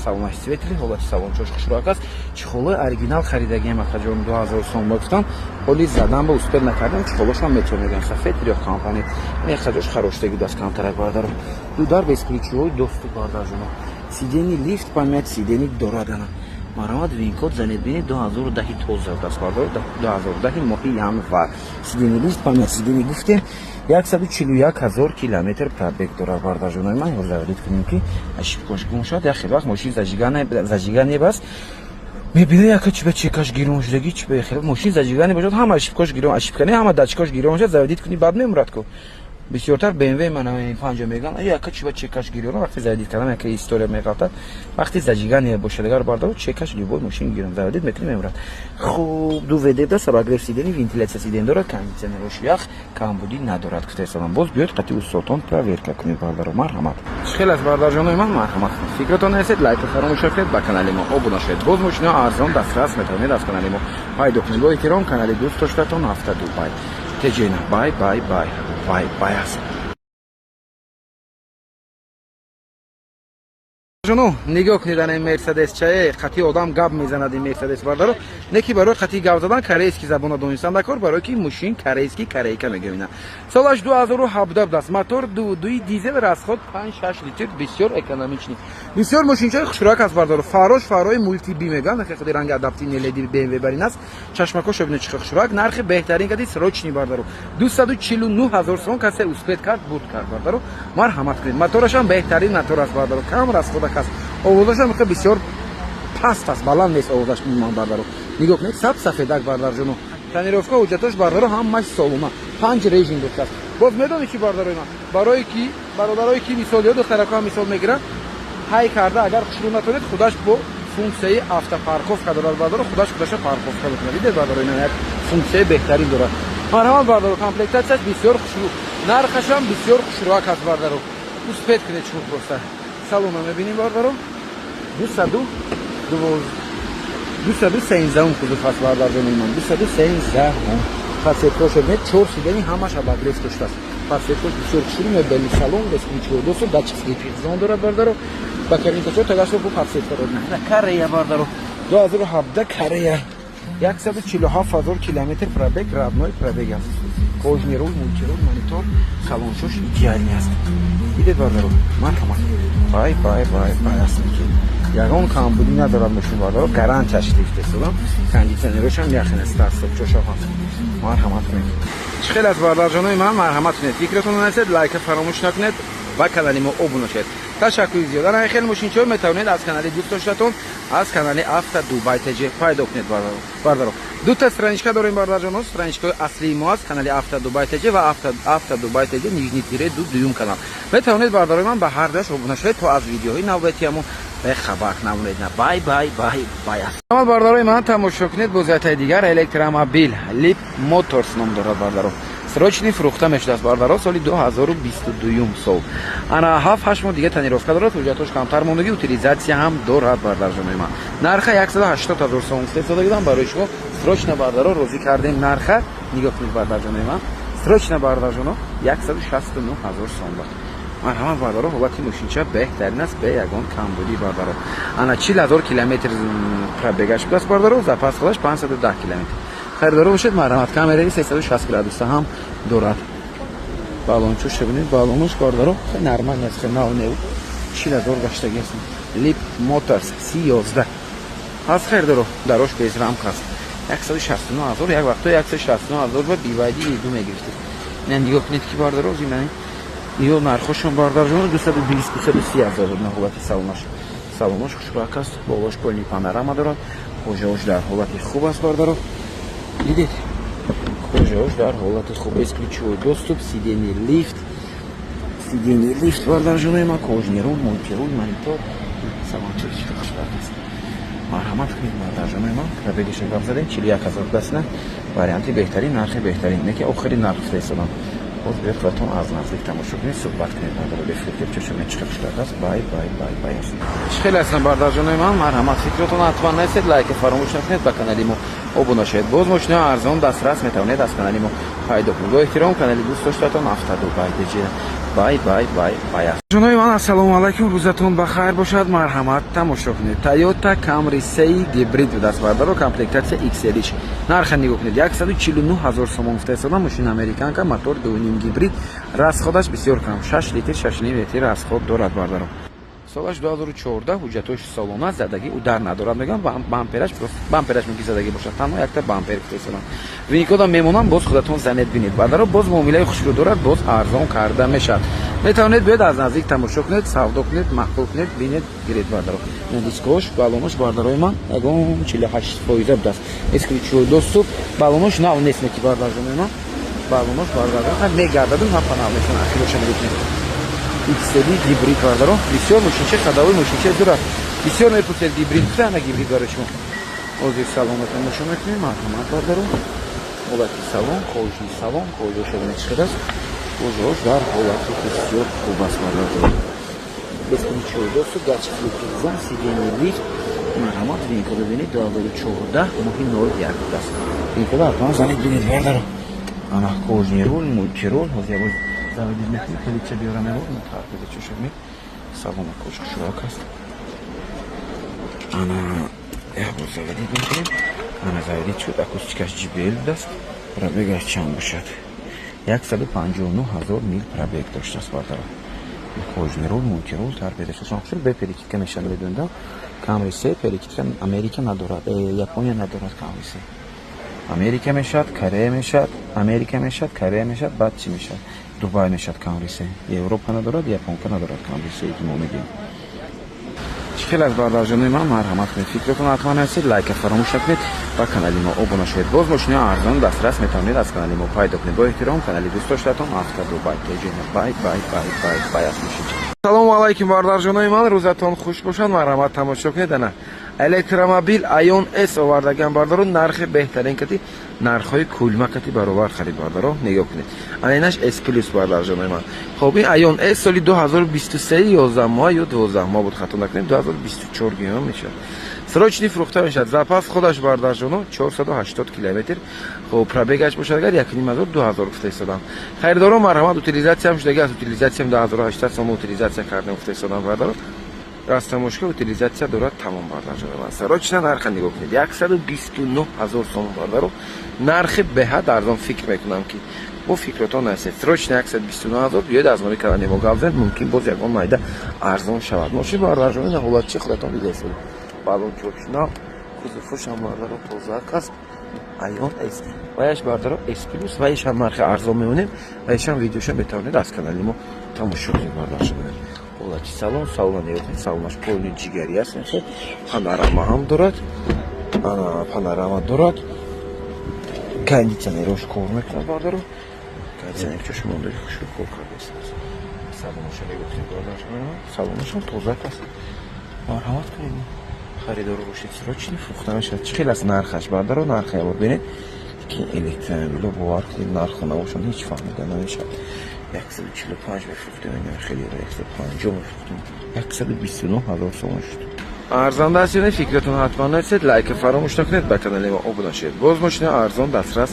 салонаш светлый, ҳолати салончош хушрӯак аст. Чехолои оригинал харидагиам, акаҷон, 2000 сом ба гуфтам, ҳоли задан ба успел накардам. Чехолошам метавонем, сафед трёх компания, яхаҷош хароштаги даст камтарак, бардаро. Ду дар бесключевой доступ, бардарҷоно, сиденье лифт, память сиденье дорад. Ана, марҳамат, вин-код занед, бинед, 2010 тоза даст, бардор, 2010 моҳи январ. Сиденье лифт, память сиденье гуфтем, 141 000 километр пробег дорад, бардарҷонои ман. Ё заводить кунем, ки ошибкош гум шуд. Як хел вақт мошин зажигание баст, мебина, яка чиба чекаш гирон шудагӣ, чиба хел мошин зажигание бошад, ҳама ошибкош гирон, ошибкане, ҳама датчикош гирон шуд. Заводить кунӣ, баъд мемурад ку. Бисёртар БМВ мана панҷо меган, яка чиба чекаш гирёна, вақте заводить кардам, яка история меғалтад. Вақте зажигание бошад, агар, бардор, чекаш любой мошин гирон, заводить мекунӣ, мемурад. Хуб, ду ВД да, обогрев сиденье, вентиляция сиденье дорад, кондиционерош ях, камбудӣ надорад, гуфта истодам. Боз биёд, қати устодон проверка кунед, бардаро. Марҳамат, чӣ хел аст, бардарҷонои ман? Марҳамат, фикратон несед, лайка фаромӯш накунед, ба канали мо обуна шавед. Боз мошинаҳо арзон дастрас метавонед аз канали мо пайдо кунед. Бо эҳтиром, канали дӯст доштатон, Авто Дубай Теҷена. Бай, бай, бай, бай, бай аст. Жоно, нигоҳ кунед, ана Мерседес чае, қати одам гап мезанад ин Мерседес, бардаро. Не ки барои қати гап задан корейский забона донистан дакор, барои ки мошин корейский, корейка мегӯем. Ина солаш 2017 даст, мотор дуи дизел, расход 5-6 литр, бисёр экономичный, бисёр мошинчаи хушрӯяк аст, бардаро. Фарош фарои мультиби мегӯянд, худи ранги адаптивный LED BMW барин аст. Чашмакош бибинед, чӣ хушрӯяк. Нархи беҳтарин кади, срочный, бардаро, 249 ҳазор сом. Касе успеть кард, бурд кард, бардаро. Марҳамат кунед. Моторашам беҳтарин мотор аст, бардаро, кам расходак аст, овозашам бисёр паст аст, баланд нест овозаш умуман, бардаро. Нигоҳ кунед, саб сафедак, бардарҷоно. Тонировка, ҳуҷҷатош, бардаро, ҳамаш солума, панҷ режим доштааст. Боз медонӣ чӣ, бардарои ман, барое ки бародарое ки мисол ё духтарако ҳам мисол мегиранд, ҳай карда, агар хушрӯ натонед, худаш бо функсияи автопарковка дорад, бардаро, худаш худаша парковка мекунад. Дидед, бардаро, ина як функсияи беҳтарин дорад. Марҳамат, бардаро, комплектатсияш бисёр хушрӯ, нархашам бисёр хушрӯак аст, бардаро. Успеть кунед шумо просто. Салона мебинем, бардаро, 213-ум кузов аст, бардарҷони ман, 213-ум. Подсветкош бибинед, чор сиденье ҳамаш обогрев доштааст. Подсветкош бисёр хушрӯ, мебели салон бесключевой доступ, датчик слепых зон дорад, бардаро. Ба кабинкачо тагашро бу подсветка дорад. Корея, бардаро, 2017, Корея, 147 000 километр пробег, родной пробег аст. Кожаный руль, мультируль, монитор, салоншош идеальный аст. Дидед, бардаро? Марҳамат, бай, бай, бай, бай аст ки ягон камбудӣ надорад мошин, бардаро. Гарантияш гирифтесодам. Кондиционерошам яхин аст, старт-стопчошам ҳаст. Марҳамат кунед. Чӣ хел аст, бардарҷонои ман? Марҳамат кунед, фикратонро нарасед, лайка фаромӯш накунед, ба канали мо обуна шавед. Ташаккури зиёд. Ана хел мошинчаҳо метавонед аз канали дӯст доштатон, аз канали Авто Дубай ТЖ пайдо кунед, бардаро. Дута страничка дорем, бардарҷоно. Страничкаҳои аслии мо аст канали Авто Дубай ТЖ ва Авто Дубай ТЖ нижний тире ду, дуюм канал. Метавонед, бардарои ман, ба ҳар дуяш обуна шавед, то аз видеоҳои навбатиямон бехабар намонед. На, бай, бай, бай, бай аст. Бардарои ман, тамошо кунед, бозиятаи дигар электромобил, Лип Моторс ном дорад, бардаро. Срочный фурӯхта мешудааст, бардаро. Соли 2022 сол, ана 7-8 моҳ дига тонировка дорад, ҳуҷҷатош камтар мондагӣ, утилизация ҳам дорад, бардарҷонои ман. Нарха 180 ҳазор сом истеҳсода додам барои шумо. Срочно, бардаро, розӣ кардем. Нарха нигоҳ кунед, бардарҷонои ман, срочно, бардарҷоно, 169 ҳазор сом ба. Марҳамат, бардаро, ҳолати мошинча беҳтарин аст, бе ягон камбудӣ, бардаро. Ана 40 000 километр пробегаш будааст, бардаро, запас ходаш 510 километр. Харидоро бошед, марҳамат. Камераи 360 градуса ҳам дорад. Балончош бибинед, балонош, бардаро, хеле нормальный аст, хеле нав нев, 40 000 гаштагӣ аст. Лип Моторс Си 11 ҳаст, харидоро, дарош без рамка аст. 169 ҳазор. Як вақто 169 ҳазор ба BYD ду мегирифтед. Ина нигоҳ кунед ки, бардаро, ина ё нархошон, бардарҷон, 220, 230 ҳазор. На, ҳолати салонаш, салонош хушрак аст, болош полный панорама дорад, кожаош дар ҳолати хуб аст, бардаро. Дидед, кожаош дар ҳолати хуб, бесключевой доступ, сиденье лифт, сиденье лифт, бардарҷонои ман, кожаный руль, мультируль, монитор, салончаи чӣ хушрак аст. Марҳамат кунед, бардарҷонои ман. Пробегиша гап задем, 41 000 дастна. Варианти беҳтарин, нархи беҳтарин, не ки охири нарх гуфта истодам. Боз биёд, худатон аз наздик тамошо кунед, суҳбат кунед, бардаро. Бефикр, чашме чӣ хушрак аст. Бай, бай, бай, бай аст. Чӣ хеле ҳастанд, бардарҷонои ман? Марҳамат, фикротон ҳатман нависед, лайка фаромӯш накунед, ба канали мо Обуна шавед. Боз мошинаи арзон дастрас метавонед аз канали мо пайдо кунед. Бо эҳтиром, канали дӯст доштатон Автодубай ТЖ. Бай, бай, бай, бай. Ҷонои ман, ассалому алайкум, рӯзатон ба хайр бошад. Марҳамат, тамошо кунед. Тойота Camry 3 гибрид будааст, бардаро, комплектация XL. Нарха нигоҳ кунед, 149 ҳазор сомон гуфта истода. Мошина американка, мотор 2,5 гибрид, расход аш бисёр кам, 6 литр, 6,5 литр расход дорад, бардаро. Солаш 2014, ҳуҷҷатҳои солона, задагӣ удар надорад, мегӯям. Бампераш, бампераш мумкин задагӣ бошад, танҳо якта бампер гуфта истодам. ВИН-код ам мемонам, боз худатон занед, бинед, бардаро. Боз муомилаи хушрӯ дорад, боз арзон карда мешавад. Метавонед биёед, аз наздик тамошо кунед, савдо кунед, маъқул кунед, бинед, гиред, бардаро. Дискош, балонош, бардарои ман, ягон 48 фоиза будааст. Бесключевой доступ, балонош нав нест, неки, бардарҷонои ман, балонош, бардаро, мегардаду ҳампа нав нест. Ахироша мегӯфтем, XL гибрид, бардаро, бисёр мошинча ходовой, мошинча дур аст. Бисёр мепурсед гибрид, гуфта, ана гибрид барои шумо. Ҳозир салона тамошо мекунем. Марҳамат, бардаро, ҳолати салон, кожаный салон, кожа шавина чӣ қадар аст, кожа ош дар ҳолати бисёр хуб аст, бардаро. Бесключевой доступ, датчик дизайн, сиденье, лифт. Марҳамат, ВИН-код а бинед, 2014, моҳи 01 будааст. ВИН-код а ҳатман занед, бинед, бардаро. Ана кожаный руль, мультируль. Ҳозир ябор заводить мекунем, калидча биёрам, ябор тарпеда чошад. Салона кожа хушрак аст. Ана ябор заводить мекунем. Ана заводить шуд. Акустика ш JBL будааст. Пробег аш чанд бошад? 159 ҳазор мил пробег доштааст, бардаро. Кожаный руль, мультируль, торпеда шашон бе перекидка мешавад. Медонидам, Камри се перекидка Америка надорад, Япония надорад. Камри се Америка мешавад, Корея мешавад, Америка мешавад, Корея мешавад, баъд чӣ мешавад? Дубай мешавад. Камри се Европа надорад, Японка надорад. Камри се ки мо мегӯем, чӣ хел аз, бардарҷонои ман? Марҳамат кунед, фикратон ҳатман ҳастед, лайка фаромӯш накунед, ба канали мо обуна шавед. Боз мошинаи арзон дастрас метавонед аз канали мо пайдо кунед. Бо эҳтиром, канали дӯст доштатон Автодубай ТЖ. Бай, бай, бай, бай, бай. Аз мошинча. Салому алайкум, бардарҷонои ман, рӯзатон хуш бошад. Марҳамат, тамошо кунед. Ана электромобил Айон С овардаган, бардаро, нархи беҳтарин кати, нархҳои кулма кати баробар харид, бардаро. Нигоҳ кунед, ана инаш С плюс, бардарҷонои ман. Хоб, ин Айон С соли 2023, 11 моҳ ё 12 моҳ буд, хато накунем, 2024 гиём мешавад. Срочный фурӯхта мешавад. Запас ход аш, бардарҷоно, 480 километр. Хоб, пробег аш бошад агар 1500, 2000 гуфта истодам. Харидоро, марҳамат, утилизация м шудаги аст. Утилизация м 2800 сома утилизация кардем, гуфта истодам, бардаро. Растамошка утилизация дорад, тамом, бардарҷоно ман. Срочно нарха нигоҳ кунед, 129 ҳазор сомон, бардаро, нархи беҳад арзон. Фикр мекунам, ки бо фикротон ҳастед. Срочно 129 ҳазор. Биёед, аз номи канали мо гап занед, мумкин боз ягон майда арзон шавад. Мошин, бардарҷоно, ҳолат чи худатон дидаистед, балон чошна, кузов ошам, бардаро, тозаак аст. Айон С ваяш, бардаро, С плюс ваяшам нархи арзон мемонем. Ваяшам видеоша метавонед аз канали мо тамошо кунед, бардарҷоно. Ҳолати салон, салона нигоҳ кунед, салонаш полный ҷигарӣ аст. Панорама ҳам дорад, панорама дорад, кондитсионер ош кор мекунад, бардаро. Кондитсионер чош мондаги хушрӯ кор кардааст. Салонаша нигоҳ кунед, бардарҷоно, салонашам тозак аст. Марҳамат кунед, харидоро бошед, срочный фурӯхта мешавад. Чӣ хел аст нархаш, бардаро? Нарха ябор бинед, ки электромобило, бовар кунед, нархо набошанд, ҳеҷ фаҳмида намешавад. 145 мефурӯхтем, хеле 150 мефурӯхтем, 129 ҳазор сомон шуд. Арзанда аст ё не, фикратон ҳатман нависед, лайка фаромӯш накунед, ба канали мо обуна шавед. Боз мошина арзон дастрас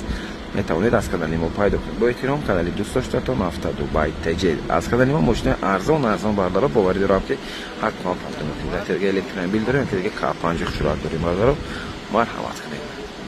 метавонед аз канали мо пайдо кунед. Бо эҳтиром, канали дӯст доштатон Автодубай ТЖ. Аз канали мо мошинаи арзон арзон, бардаро, боварӣ дорам, ки ҳатман пайдо мекунед. Яке электромобил дорем, яке дига К5 хушрак дорем, бардаро, марҳамат кунед.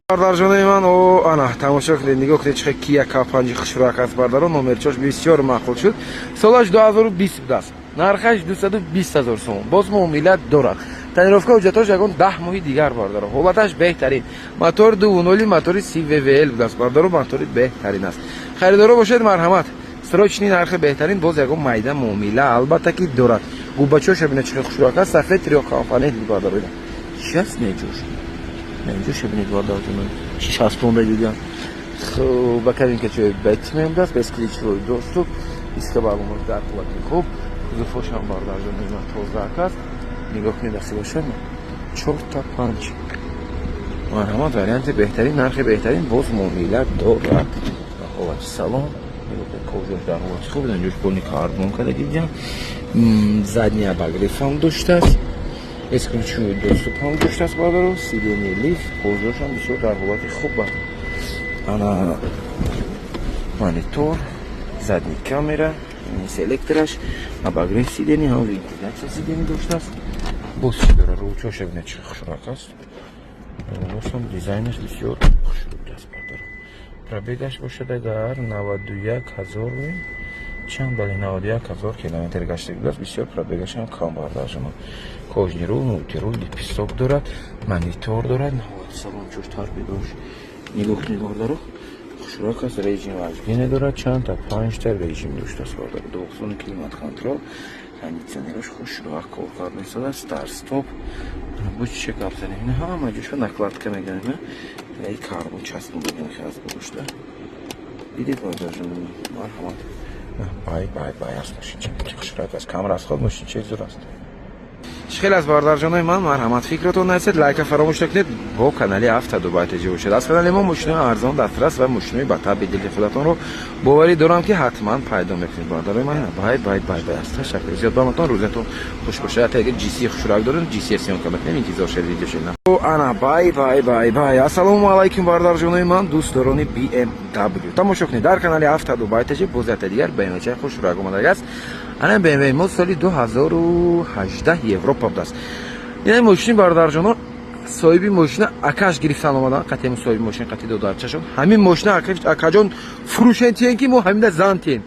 Бардарҷонои ман, о, ана тамошо кунед, нигоҳ кунед, чӣ Кия К5 хушрак аст, бардаро. Номерчош бисёр маъқул шуд. Солаш 2020 будааст, нархаш 220 ҳазор сомон, боз муомила дорад. Тонировка, ҳуҷҷатош ягон 10 моҳи дигар, бардаро. Ҳолаташ беҳтарин, мотор 2,0, мотори CVVL будааст, бардаро, мотори беҳтарин аст. Харидоро бошед, марҳамат, срочный, нархи беҳтарин, боз ягон майда муомила албатта ки дорад. Губачоша бина, чӣ хушрак аст, сафед, трёхкомпонент, бардаро. Чи аст неҷош? Неҷоша бинед, бардарҷоно, чи часпонда дидам. Хуб, ба кабинка чои Бэтмен будааст, бесключевой доступ, диска, балонош дар ҳолати хуб, кузов ошам, бардарҷоно, тозаак аст. Нигоҳ кунед, аси бошад чорта панҷ. Марҳамат, варианти беҳтарин, нархи беҳтарин, боз муомила дорад. Ҳолати салон, кожа ш дар ҳолати хуб, инҷош полный карбон карда дидям, задний обогрев ам доштааст. Бесключевой доступ ҳам доштааст, бародаро. Сиденье лифт, кожашам бисёр дар ҳолати хуб. Ана монитор, задний камера, электраш, обогрев сидений, ҳам вентиляция сидений доштааст. Боз чӣ дора? Рулчоша бина, чӣ хушрак аст. Рулошам дизайнаш бисёр хушруд аст, бародаро. Пробегаш бошад агар 91 000 чанд, бале, 91 000 километр гашта будааст. Бисёр пробегашам кам, бародарҷонон. Кожаный рул, мультирул, лепесток дорад, монитор дорад. Салон чоштар бидош, нигоҳ кунед, бародаро, хушрак аст. Режим вождения дорад, чандта, панҷта режим доштааст, бародаро. Двухзонный климат контроль, кондиционерош хушрак кор карда истодааст, старт стоп. Бо чӣ гап занем? Ина ҳама ҷоша накладка мегӯям, и карбон часпондагим аз гузошта. Дидед, бародарҷон? Марҳамат, бай бай бай аст мошинча, хушрак аст, кам расход, мошинчаи зур аст. Чӣ хел аст, бародарҷонои ман? Марҳамат, фикратон нарасед, лайка фаромӯш накунед. Бо канали Авто Дубай ТЖ бошед. Аз канали мо мошинои арзон дастрас ва мошинои ба табъи дили худатонро боварӣ дорам, ки ҳатман пайдо мекунед, бародарои ман. Бай бай бай бай аст. Ташаккур зиёд ба ҳаматон, рӯзатон хуш бошад. Агар GC хушрак дорем, GC съёмка мекунем, интизор шавед видеошина. Ана бай бай бай бай. Ассалому алайкум, бародарҷонои ман, дӯстдорони BMW. Тамошо кунед, дар канали Авто Дубай ТЖ боз якта дигар BMW хушрак омадагааст. Ана BMW мо соли 2018 Европа будааст. Ина мошини, бародарҷоно, соҳиби мошина акаш гирифтан омадан, қатъи соҳиби мошин, қатъи додарчашон. Ҳамин мошина, акаҷон, фурӯшен тиен, ки мо ҳамина зан тиен.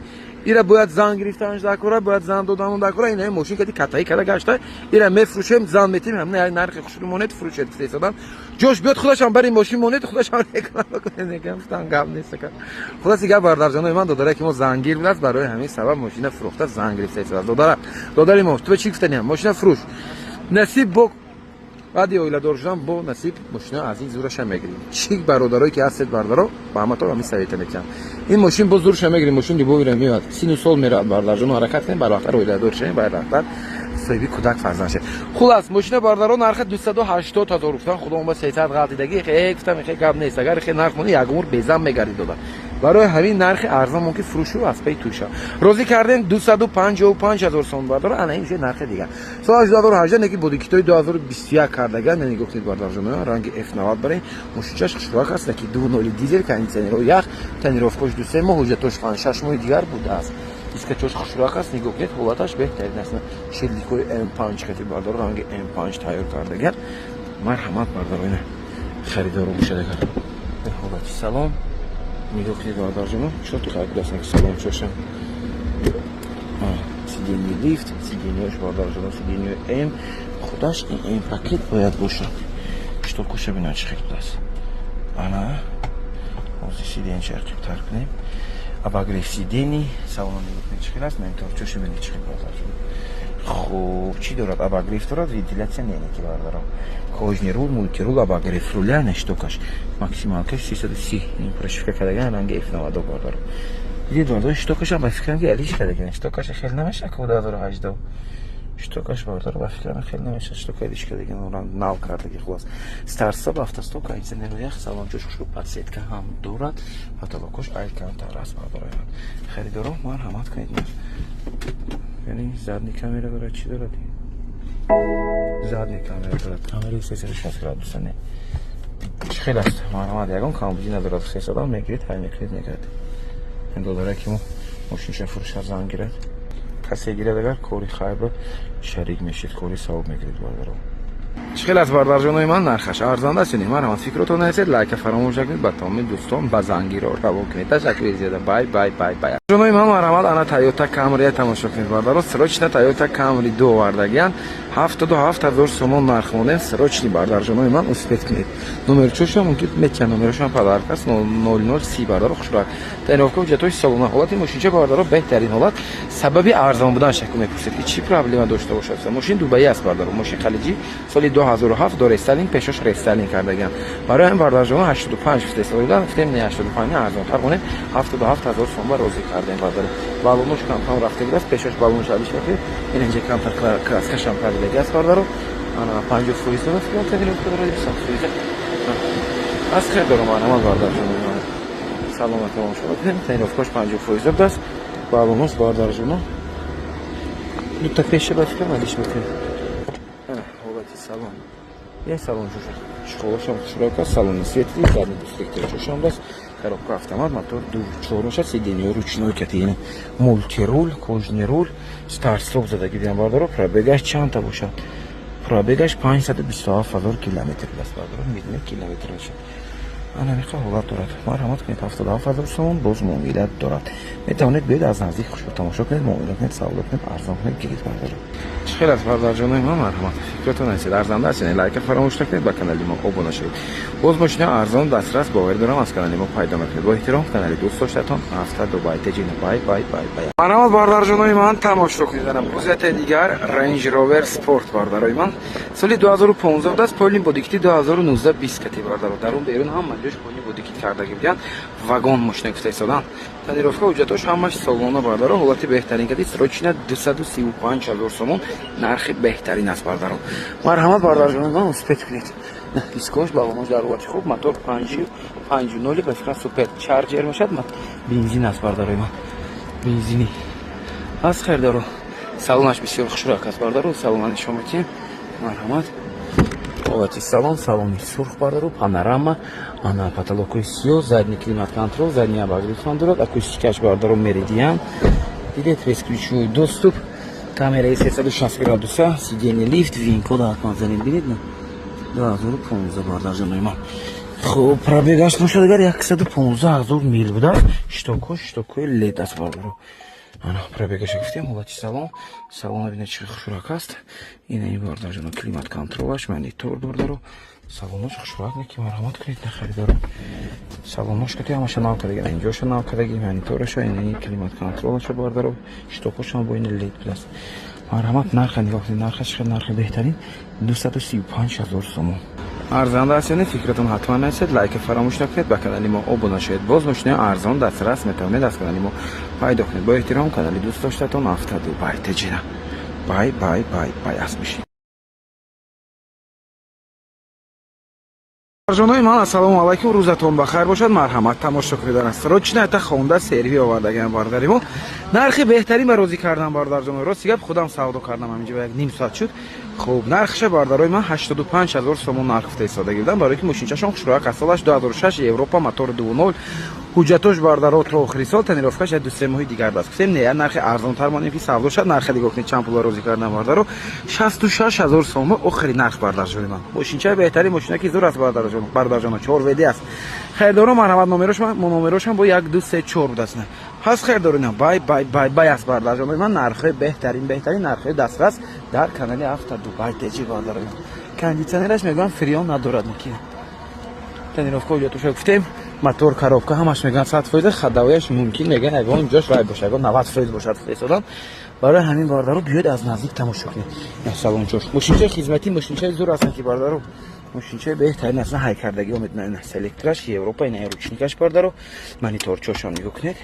Ира бояд зан гирифтанаш дакора, бояд зан додану дакора. Ина мошин кати катаи када гашта, ира мефурӯшем, зан метем, ҳамина як нархи хушрӯ монед, фурӯшед фисадан. Ҷош биёд, худашам бари мошин монед, худашам реклама кунед, гуфтан гап нест, ака. Хулоси гап, бародарҷонои ман, додаре ки мо зангир будааст, барои ҳамин сабаб мошина фурӯхта, зан гирифта истодааст. Додара, додари мо, ту чӣ гуфтаниям? Мошина фурӯш, насиб бо баъди оиладор шудан, бо насиб мошина аз ин зураша мегирем. Чӣ бародарое ки ҳастед, бародаро, ба ҳаматон ҳамин совета метиҳам: ин мошин боз зураша мегирем. Мошин любовира меояд, сину сол меравад, бародарҷоно. Ҳаракат кунем, барвақттар оиладор шавем, барвақттар соҳиби кӯдак, фарзанд шавем. Хулас, мошина, бародаро, нархи 280 000 гуфтан, худо ба 300 ғалтидаги. Хе гуфтам, хе гап нест, агар хе нарх мони, як умр безам мегардид, дода. Барои ҳамин нархи арзон мумкин фурӯшу аз паи туша розӣ кардем, 255 000 сом, бардаро. Ана ин нархи дигар, соли 2018, неки боди китои 2021 кардага. Нигоҳ кунед, бардарҷоно, ранги F90 барин. Мошинчаш хушрак аст, неки 2.0 дизел, кондиционеро ях, тонировкош 2-3 моҳ, ҳуҷҷатош 5-6 моҳи дигар будааст. Дискачош хушрак аст, нигоҳ кунед, ҳолаташ беҳтарин аст. Шилдикои М5 кати, бардаро, ранги М5 тайёр кардагар. Марҳамат, бардаро, ина харидоро бошад агар. Ҳолати салон нигоҳ кунед, бародарҷоно, чётко будааст салон чошам. Сиденье лифт, сиденьеш, бародарҷоно, сиденье М, худаш ин М пакет бояд бошад. Штокуша бинад, чӣ хел будааст. Ана ҳозир сиденье ақибтар кунем. Обогрев сидений, салон нигоҳ кунед, чӣ хел аст. Мониторчоша бинед, чӣ хел, бародарҷоно. Хуб, чӣ дорад? Обогрев дорад, вентиляция не, неки, бародаро. Кожаный рул, мультирул, обогрев руля, нештокаш максималкаш 330, прошивка кардаган, ранги F90, бародаро. Дидед, бародаро, штокашам ба фикрам, ки алиш кардаган. Штокаша хел намеша ку 2018 штокаш, бародаро, ба фикрам, хел намеша, штока алиш кардаган, ранг нав кардаги. Хулас, старт-стоп, автостоп, кондиционер ях, салончош хушрӯ, подсветка ҳам дорад, потолокош алькантара аст, бародаро. Харидоро, марҳамат кунед. Яъне задний камера дорад, чӣ дорад? Задний камера дорад, камераи 360 градуса. Не, чӣ хел аст? Марҳамат, ягон камбудӣ надорад. Сесадам мегиред, ҳай мекунед, мегирад. Ин додаре ки мо мошинша фурӯша, зан гирад, касе гирад агар, кори хайрро шарик мешид, кори савоб мегиред, бародаро. Чӣ хел аст, бародарҷонои ман? Нархаш арзанда аст ё не? Марҳамат, фикротон нарасед, лайка фаромӯш накунед, ба тамоми дӯстон ба зангиро равон кунед. Ташаккури зиёда. Бай бай бай бай. Ҷонои ман, марҳамат, ана Тойота Камрия тамошо кунед, бародаро. Срочно Тойота Камри ду овардагиян, 77 000 сомон нарх монем. Срочный, бародарҷонои ман, успеть кунед. Номерчошам мумкин метиҳам, номерошам подарка аст, 0030, бародаро, хушрак. Тонировка, ҳуҷҷатҳои салона, ҳолати мошинча, бародаро, беҳтарин ҳолат. Сабаби арзон будан шаку мепурсед, ки чӣ проблема дошта бошад. Мошин дубаӣ аст, бародаро, мошин халиҷӣ, соли 2007, до рестайлинг, пешош рестайлинг кардагиам. Барои ҳамин, бародарҷоно, 85 гуфта гуфтем, не, 85 арзонтар монем, 77 000 сом ба розӣ кардем, бародаро. Балонош камкам рафта будааст, пешош балонош алиш мекунед. Ин инҷа камтар краскашам кардаги аст, бародаро. Ана 50% дорад, фикр тонировка дорад, 20%. Аз хел дорам, марҳамат, бародарҷоно, саломат тамошо кунем. Тонировкаш 50% будааст, балонош, бародарҷоно, дута пеша ба фикрам алиш мекунем. Ҳолати Салон, я салон чехолошам хушрӯяк аст, салони светлый, задний дефлекторчошам аст. Коробка автомат, мотор 2,4 мешад, сиденье ручной кати, мультируль, кожаный руль, старт стоп задаги диям, бардаро. Пробегаш чандта бошад? Пробегаш 527 000 километр аст, бардаро. Мебинед, километр мешад. Ана миха ҳолат дорад. Марҳамат кунед, 77 000 сомон, боз муомила дорад. Метавонед биёед, аз наздик хушбо тамошо кунед, муомила кунед, савдо кунед, арзон кунед, гиред, бардаро. Чӣ хел аст, бардарҷонои ман? Марҳамат, фикратон нависед, арзанда аст. Яъне лайка фаромӯш накунед, ба канали мо обуна шавед. Боз мошина арзон дастрас, боварӣ дорам, аз канали мо пайдо мекунед. Бо эҳтиром, канали дӯст доштатон Авто Дубай Теҷина. Бай, бай, бай, бай. Марҳамат, бардарҷонои ман, тамошо кунед. Ана бозияте дигар, Range Rover Sport, бардарои ман. Соли 2015 будааст, полный бодикити 2019 20 кати, бардаро. Дарун берун ҳама ҷош полный бодикит кардаги будиянд. Вагон мошина гуфта истодан. Тонировка, ҳуҷҷатош ҳамаш солона, бардаро. Ҳолати беҳтарин кади, срочно 235 ҳазор сомон нархи беҳтарин аст, бардаро. Марҳамат, бардарҷонои ман, успеть кунед. Дискош, балонош дар ҳолати хуб, мотор 5,5,0, ба фикрам, супер чарҷер мешад, бензин аст, бардарои ман, бензини аз хайрдаро. Салонаш бисёр хушрак аст, бардаро. Салона нишон медиҳем. Марҳамат, ҳолати салон, салони сурх, бардару, панорама, ана потолокҳои сиёҳ, задний климат контроль, задний обогрев ҳам дорад, акустикаш, бардаро, Меридиан, дидед, бесключевой доступ, камераи 360 градуса, сиденье лифт, VIN-код ҳатман занед, бинед, на 2015, бардарҷонои ман. Хуб, пробегаш бошад агар 115 ҳазор мил будааст. Щитокҳо, щитокҳои лед аст, бардаро. Ана пробегаша гуфтем. Ҳолати салон, салона бинед, чӣ хушрак аст. Ина ин, бардарҷоно, климат контролаш, монитор, бардаро. Салонош хушрак не ки, марҳамат кунед, нахаридоро. Салонош кати ҳамаша нав кардаги, инҷоша нав кардаги, монитораша, ина климат контролаша, бардаро, щитокошам бо ин лед будааст. Марҳамат, нарха нигоҳ кунед, нархаш хеле нархи беҳтарин, 235 ҳазор сомон. Арзанда аст ё не, фикратон ҳатман нависед, лайка фаромӯш накунед, ба канали мо обуна шавед. Боз мошинаи арзон дастрас метавонед аз канали мо пайдо кунед. Бо эҳтиром, канали дӯст доштатон Авто Дубай Теҷина. Бай, бай, бай, бай аст мошин. Ҷонои ман, ассалому алайкум, рӯзатон бахайр бошад. Марҳамат, тамошо кунед, срочно ята Хонда CR-V овардагиам, бардари мо. Нархи беҳтарин ба розӣ кардам, бардарҷоно. Рости гап, худам савдо кардам, ҳаминҷо як ним соат шуд. Хуб, нархша, бардарои ман, 85 ҳазор сомон нарх гуфта истодаги будам, барои ки мошинчашон хушрояк аст. Солаш 2006, Европа, мотор 2.0, ҳуҷҷатош, бардаро, то охири сол, тонировкаш як 2-3 моҳи дигар даст. Гуфтем, не, як нархи арзонтар монем, ки савдо шад. Нарха дигоҳ кунед, чанд пула розӣ кардам, бардаро. 66 ҳазор сомон охири нарх, бардарҷони ман. Мошинчаи беҳтарин, мошина ки зур аст, бардарҷоно, 4 WD аст. Хайрдоро, марҳамат, номерошам бо 1, 2, 3, 4 будааст. Пас хайрдорина, бай, бай, бай, бай аст, бардарҷонои ман. Нархҳои беҳтарин, беҳтарин нархҳои дастрас дар канали Авто Дубай Теҷи, бардарои. Кондитсионераш, мегӯям, фреон надорад, мукин. Тонировка, ҳуҷҷатоша гуфтем, мотор, коробка ҳамаш, мегӯянд, 100%, ходовояш мумкин, мегӯянд, ягон ҷош вай бошад, ягон 90% бошад, фиристодан. Барои ҳамин, бардаро, биёед, аз наздик тамошо кунед. Салончош, мошинчаи хизматӣ, мошинчаи зур ҳастанд ки, бардаро, мошинчаи беҳтарин аслан ҳайкардагиҳо медонанд. Селектораш Европа, ина ручникаш, бардаро, мониторчошам нигоҳ кунед.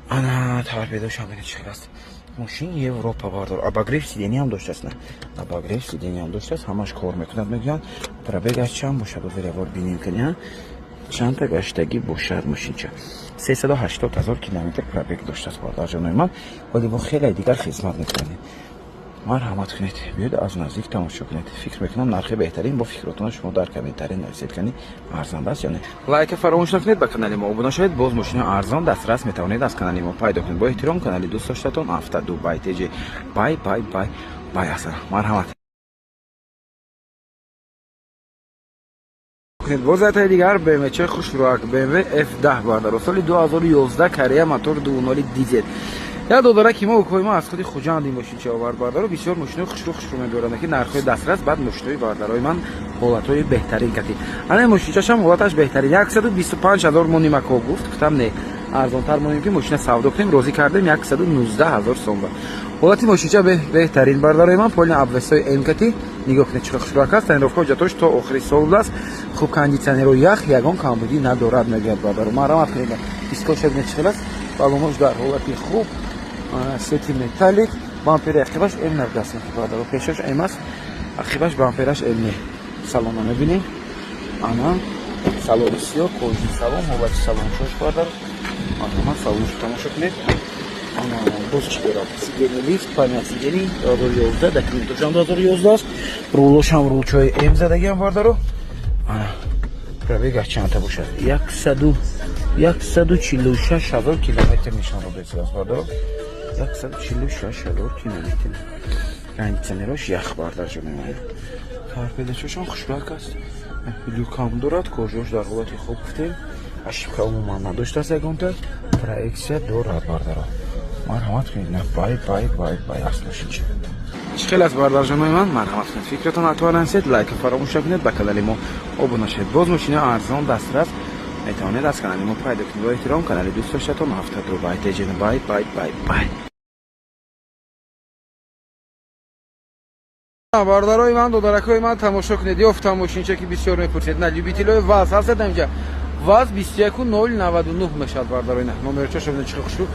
Ана торпедошам бинед, чӣ хел аст. Мошин Европа, бардор, обогрев сиденье ҳам доштааст, на обогрев сиденье ҳам доштааст, ҳамаш кор мекунад, мегӯянд. Пробегаш чанд бошад, озир ябор бинем кунем, чандта гаштагӣ бошад мошинча. 380 ҳазор километр пробег доштааст, бардарҷонои ман. Вале бо хеле дигар хизмат мекунем. Марҳамат кунед, биёед, аз наздик тамошо кунед. Фикр мекунам, нархи беҳтарин. Бо фикротона шумо дар комментария нависед, кани арзанда аст ё не. Лайка фаромӯш накунед, ба канали мо обуна шавед. Боз мошини арзон дастрас метавонед аз канали мо пайдо кунед. Бо эҳтиром, канали дӯст доштатон Авто Дубай Теҷи. Бай, бай, бай, бай асан. Марҳамат кунед. Боз ятаи дигар БМЧ хушрӯак, BMW F10, бардаро, соли 2011, Корея, мотор 2.0 дизел. Як додараки мо, укои мо, аз худи Хуҷанд ин мошинча овард, бардаро. Бисёр мошинои хушрӯ хушрӯ мебиёранд, ки нархҳои дастрас, баъд мошинои, бардарои ман, ҳолатҳои беҳтарин кати. Ана ин мошинчашам ҳолаташ беҳтарин. 125 ҳазор монимако гуфт, гуфтам, не, арзонтар монем, ки мошина савдо кунем. Розӣ кардем 119 ҳазор сом. Ҳолати мошинча беҳтарин, бардарои ман, полный обвесои М кати. Нигоҳ кунед, чӣ хушрӯак аст. Тонировка, ҳуҷҷатош то охири сол будааст. Хуб, кондитсионеро ях, ягон камбудӣ надорад, мегӯяд, бардаро. Марҳамат кунед, дискоша бинед, чӣ хел аст. Балонош дар ҳолати хуб, сети металлик, бампери ақибаш М набудааст, бардаро. Пешаш М аст, ақибаш бампераш М не. Салона мебинем, ана салони сиёҳ, кожаный салон, ҳолати салончош, бардаро. Марҳамат, салоншо тамошо кунед. Боз чӣ дорад? Сиденье лифт, память сидений, 2011, документошам 2011 аст. Рулошам рулчои М задагиам, бардаро. Ана, пробегаш чандта бошад? 146 ҳазор километр нишон дода истодааст, бардаро. 146 ҳазор километр. Кондиционерош ях, бардарҷони ман. Торпедачошам хушрак аст. Люкам дорад, кожош дар ҳолати хуб гуфтем. Ошибка умуман надоштааст ягонта. Проекция дорад, бардаро. Марҳамат кунед, на бай бай бай бай аст мошинча. Чӣ хел аст, бардарҷонои ман? Марҳамат кунед, фикратон ҳатман нависед, лайка фаромӯш накунед, ба канали мо обуна шавед. Боз мошина арзон дастрас метавонед аз канали мо пайдо кунед. Бо эҳтиром, канали дӯст доштатон Авто Дубай Теҷен. Бай бай бай бай. Бародарои ман, додаракои ман, тамошо кунед, ёфтам мошинча, ки бисёр мепурсед. На, любителои ВАЗ ҳастед инҷа. ВАЗ 21099 мешавад, бародарои, на номерчашо бинед, чӣ хушрӯ.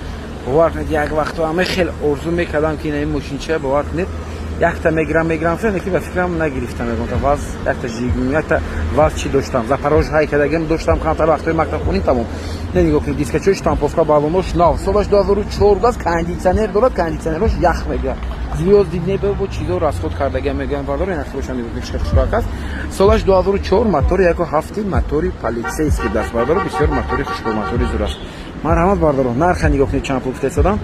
Бовар кунед, як вақто ҳама хел орзу мекардам, ки ин мошинча, бовар кунед, якта мегирам, мегирам, шуд, ки ба фикрам нагирифтам. Мегӯям, ВАЗ якта Жигули, якта ВАЗ чӣ доштам, Запорожец ҳай кардагим доштам камтар вақтҳои мактабхонӣ, тамом. Не, нигоҳ кунед, дискачои штамповка, баллонош нав, солаш 2004 аст, кондитсионер дорад, кондитсионерош ях мегирад, звёзды небо бо чизо расход кардагиам мегӯям, бардор. Ин ахирошам нигоҳ кунед, чӣ хушрак аст. Солаш 2004, мотори 1,7, мотори полицейский даст, бардоро, бисёр мотори хушбо, мотори зур аст. Марҳамат, бардоро, нарха нигоҳ кунед, чанд пул гуфта истодам.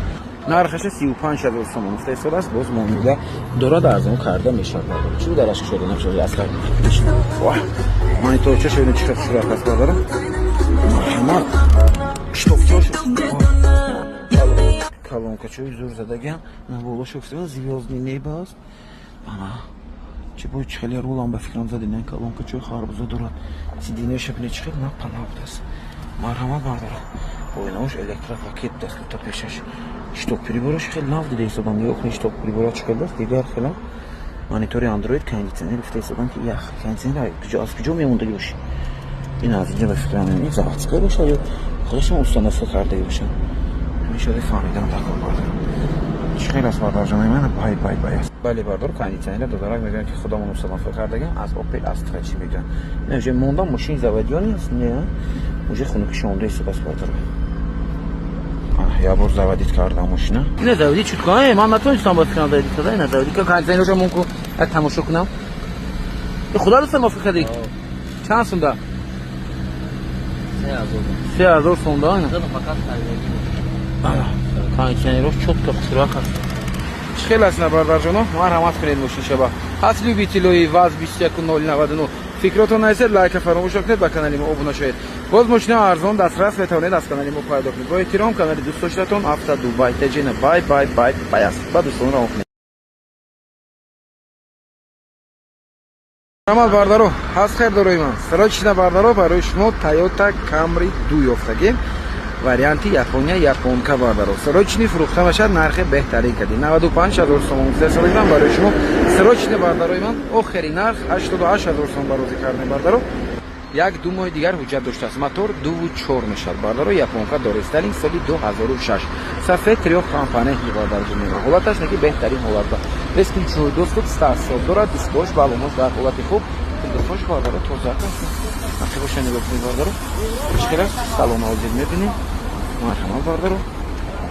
Нархаша 35 ҳазор сомон гуфта истодааст, боз муомила дорад, арзон карда мешавад, бардоро. Чӣ дараш кушода нашуд аскар? Мониторча шавед, чӣ хушрак аст, бардоро. Марҳамат, штофчош колонкачои зур задагиам, болошо гуфта, звёздный небо аст. Ана чӣ бо чӣ хеле рулам ба фикрам задина, колонкачои харбуза дорад. Сиденьяша бинед, чӣ хел на пана будааст. Марҳамат, бардоро, оинаош электропакет будааст, дута пешаш. Щиток прибораш хел нав дида истодам, нигоҳ кунед, щиток прибора чӣ хел аст, дигар хела. Монитори андроид, кондитсионер гуфта истодам, ки ях кондитсионер аз куҷо мемондаги боши? Ин аз инҷа ба фикрам ин заводской бошад ё худашон установка кардаги бошанд, ҳамешаи фаҳмидан такор, бардор. Чӣ хел аст, бардарҷонои ман? Бай бай бай аст. Бале, бардор, кондитсионера додарак мегӯянд, ки худамон установка кардагим аз Опел Астра. Чӣ мегӯянд? Не, уже мондам, мошини заводиони аст, не, уже хунукишонда истодааст, бардор. Я бор заводить кардам мошина. Ина заводить шуд ка? Ман натонистам, ба фикрам заводить карда. Ина заводить ка, кондитсионерша мумкин як тамошо кунам. Худа установка кардӣ? Чанд сумда? 3000 сумда. Кондитсионерош чётко хушрак аст. Чӣ хел аст, на, бардарҷоно? Марҳамат кунед, мошиншаба ҳаст, любителои ВАЗ 21099, фикротон нависед, лайка фаромӯш накунед, ба канали мо обуна шавед. Боз мошина арзон дастрас метавонед аз канали мо пайдо кунед. Бо эҳтиром, канали дӯстдоштатон Авто Дубай Теҷена. Бай бай бай бай аст. Ба дӯстон равон кунед. Марҳамат, бардаро, ҳаст хердорои ман. Срочно, бардаро, барои шумо Тойота Камри ду ёфтагем, варианти Япония, японка, бардаро. Срочный фурӯхта мешавад, нархи беҳтарин кардӣ, 95 ҳазор сомон гуфта барои шумо. Срочный, бардарои ман, охири нарх 88 ҳазор сом барозӣ кардем, бардаро. Як ду моҳи дигар ҳуҷҷат доштааст. Мотор 2,4 мешавад, бардаро, японка, дорестайлинг, соли 2006, сафед, трёхкомпонентный, бардарҷонема. Ҳолаташ неки беҳтарин ҳолат ба бесключевой доступ, старт-стоп дорад, дискош, баллонош дар ҳолати хуб, дискош, бардаро, тоза аст. Боша, нигоҳ кунед, бардаро, чӣ хел аст салон, ҳозир мебинем. Марҳамат, бардаро,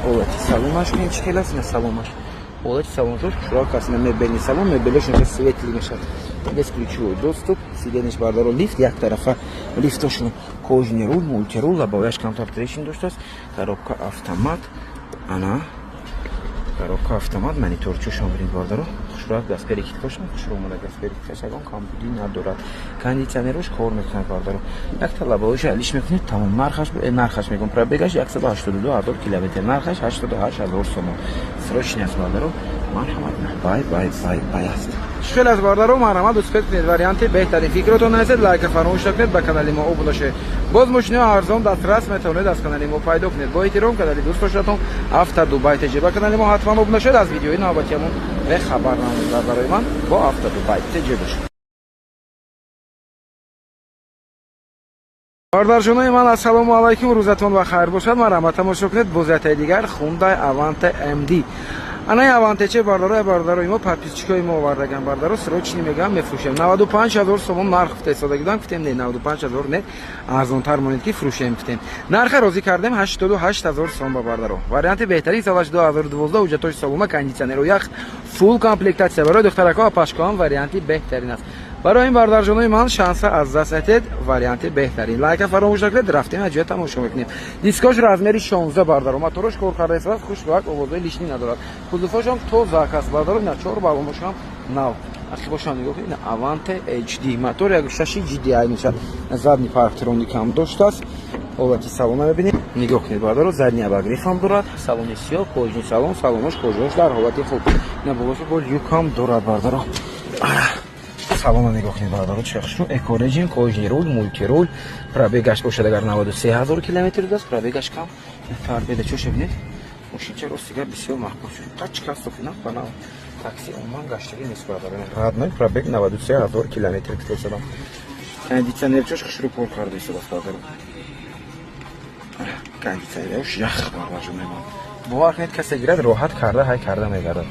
ҳолати салонаш бинем, чӣ хел аст. Ина салонаш, ҳолати салоншош хушрак аст. Ина мебельный салон, мебелош инҷа светлый мешавад. Бесключевой доступ, сиденьеш, бардаро, лифт як тарафа, лифтошон, кожаный руль, мультируль, лобовояш камтар трещин доштааст. Коробка автомат, ана коробка автомат, мониторчошон бинед, бардаро, хушрак, газперекидкашон хушро омада, газперекидкаш ягон камбудӣ надорад, кондитсионерош кор мекунад, бардаро. Якта лобовояш алиш мекунед, тамом. Нархаш, нархаш мегӯм, пробегаш 182 ҳазор километр, нархаш 88 ҳазор сомон. Срочный аст, бардаро. Марҳамат, бай бай бай бай аст. Чӣ хел аст, бардаро? Марҳамат, успеть кунед, варианти беҳтарин. Фикротон нависед, лайка фаромӯш накунед, ба канали мо обуна шавед. Боз мошинаҳо арзон дастрас метавонед аз канали мо пайдо кунед. Бо эҳтиром, канали дӯстдоштатон Авто Дубай ТЖ. Ба канали мо ҳатман обуна шавед, аз видеои навбатиамон бехабар намонед. Барои ман бо Авто Дубай ТЖ бошед. Бародарҷонои ман, ассалому алайкум, рӯзатон ба хайр бошад. Марҳамат, тамошо кунед, боз яктаи дигар Хундай Аванта МД. Анаи Авантече, бардаро, бардарои мо, подписчикои мо овардаган, бардаро, срочный мегӯям, мефурӯшем. 95 ҳазор сомон нарх гуфта истода будам. Гуфтем, не, 95 ҳазор не, арзонтар монед, ки фурӯшем, гуфтем. Нарха розӣ кардем 88 ҳазор сом ба бардаро. Варианти беҳтарин, солаш 2012, ҳуҷҷатош солома, кондитсионеру ях, фулл комплектация. Барои духтарако, апашкоам варианти беҳтарин аст. Барои ин, бардарҷонои ман, шанса аз даст натед, варианти беҳтарин. Лайка фаромӯш накунед. Рафтем, аҷоя тамошо мекунем. Дискош размери 16, бардаро, моторош кор карда истодааст, хушбак, овозҳои лишний надорад, кузовошам тозак аст, бардаро, на чор баллоношам нав. Ақибошам нигоҳ кунед. Аванте HD, мотор 1.6 GDI мешавад, задний парктроник ҳам доштааст. Ҳолати салона мебинед, нигоҳ кунед, бардаро, задний обогрев ҳам дорад, салони сиёҳ, кожаный салон, салонош, кожаош дар ҳолати хуб. На болошо бо люк ҳам дорад, бардаро. Салона нигоҳ кунед, бардаро, чӣ хушрӯ, эко режим, кожаный руль, мультируль. Пробегаш бошад агар 93 ҳазор километр аст, пробегаш кам. Торпеда чоша бинед. Мошинча ростига бисёр маҳбуб шуд. Тачка софина банав такси умуман гаштагӣ нест, бардаро. Родной пробег 93 ҳазор километр китосадам. Кондитсионерчош хушрӯ кор карда истодааст, бардаро. Кондитсионерш ях, бардарҷонои ман. Бовар кунед, касе гирад, роҳат карда ҳай карда мегардад.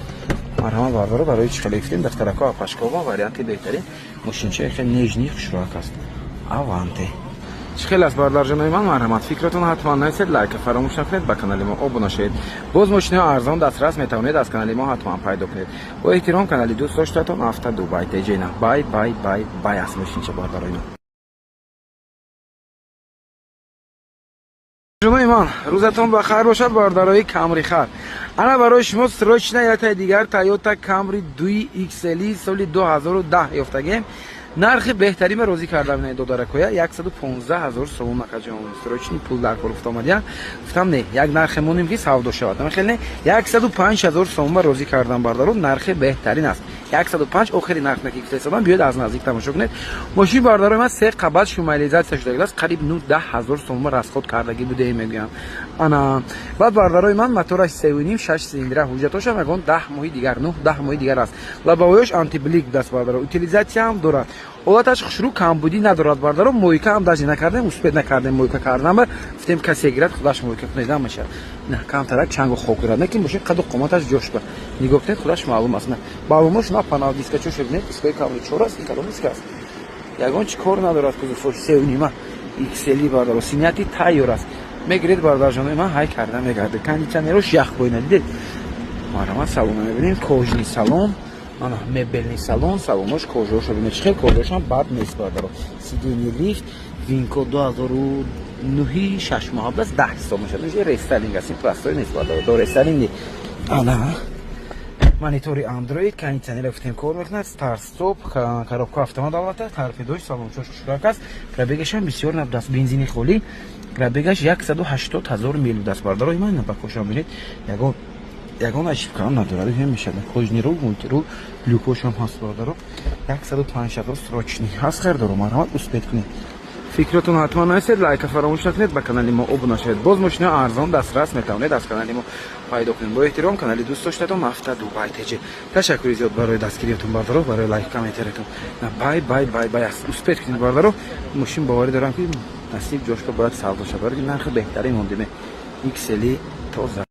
Марҳамат, бардаро, барои чӣ хеле гуфтем, духтарако, апашкова варианти беҳтарин. Мошинчаи хеле нежный, хушрӯак аст. Аванте чӣ хел аст, бардарҷонои ман? Марҳамат, фикратон ҳатман нависед, лайка фаромӯш накунед, ба канали мо обуна шавед. Боз мошинаҳои арзон дастрас метавонед аз канали мо ҳатман пайдо кунед. Бо эҳтиром, канали дӯст доштатон, Авто Дубай Теҷена. Бай, бай, бай, бай аст мошинча, бардарои ман. Ҷонои ман, рӯзатон ба хайр бошад, бародарои камрихар. Ана барои шумо срочно яктаи дигар Тойота Камри 2 XL соли 2010 ёфтагем. Нархи беҳтаринро розӣ кардам, ина додаракоя, 115 ҳазор сомон, акаҷон. Срочный пул дар кор гуфта омадия. Гуфтам, не, як нархе монем, ки савдо шавад. Ама хеле не, 105 ҳазор сомон розӣ кардам, бародаро, нархи беҳтарин аст. 105 охири нарх наки гуфта истодам. Биёед, аз наздик тамошо кунед. Мошин, бародарои ман, се қабат шумализатсия шудагиаст, қариб 9 ҳазор сомон расход кардагӣ будем, мегӯям. Ана баъд, бародарои ман, мотораш 3,5, шаш цилиндра, ҳуҷҷатошам ягон 10 моҳи дигар, 9-10 моҳи дигар аст. Лобовоёш антиблик будааст, бародаро, утилизатсия ҳам дорад. Ҳолаташ хушрӯ, камбудӣ надорад, бардаро. Мойка ҳам даже накардем, успеть накардем мойка кардан. Ба гуфтем, касе гирад, худаш мойка кунед мешавад. На камтарак чангу хок дорад, лекин мошин қаду қоматаш ҷош ба нигоҳ кунед, худаш маълум аст. На баллонош на панав, дискачош бинед, дискои камри чор аст, ин кадом диска аст? Ягон чи кор надорад. Кузовош 3,5 XL, бардаро, синяти тайёр аст. Мегиред, бародарҷонои ман, ҳай карда мегардед. Кондитсионерош ях боина, дидед? Марҳамат, салона мебинем, кожаный салон, ана мебельный салон, салонош, кожаошо бинед, чӣ хел кожаошам бад нест, бардаро. Сиденье лифт, вин-код 2009 шаш моҳ аст, 10 ҳисоб мешавад. Рестайлинг аст, ин простой нест, бардаро, до рестайлинг. Ана монитори Android, кондитсионер гуфтем кор мекунад, старт стоп, коробка автомат, албатта торпедош, салончош хушрак аст. Пробегашам бисёр набудааст, бензини холӣ, пробегаш 180 ҳазор мил будааст, бардаро. Иман ба кошам бинед, ягон ошибкаам надорад, мешавад. Кожаный руль, мультируль, люкошам ҳаст, бардаро. 105 ҳазор срочный ҳаст, хайрдоро, марҳамат, успеть кунед. Фикратон ҳатман нависед, лайка фаромӯш накунед, ба канали мо обуна шавед. Боз мошинаи арзон дастрас метавонед аз канали мо пайдо кунед. Бо эҳтиром, канали дӯст доштатон, Авто Дубай ТЖ. Ташаккури зиёд барои дастгириятон, бардаро, барои лайк, комментариятон. Бай, бай, бай, бай аст. Успеть кунед, бардаро. Мошин, боварӣ дорам, ки насиб ҷошка бояд савдо шавад, барои нархи беҳтарин мондиме. XL тоза.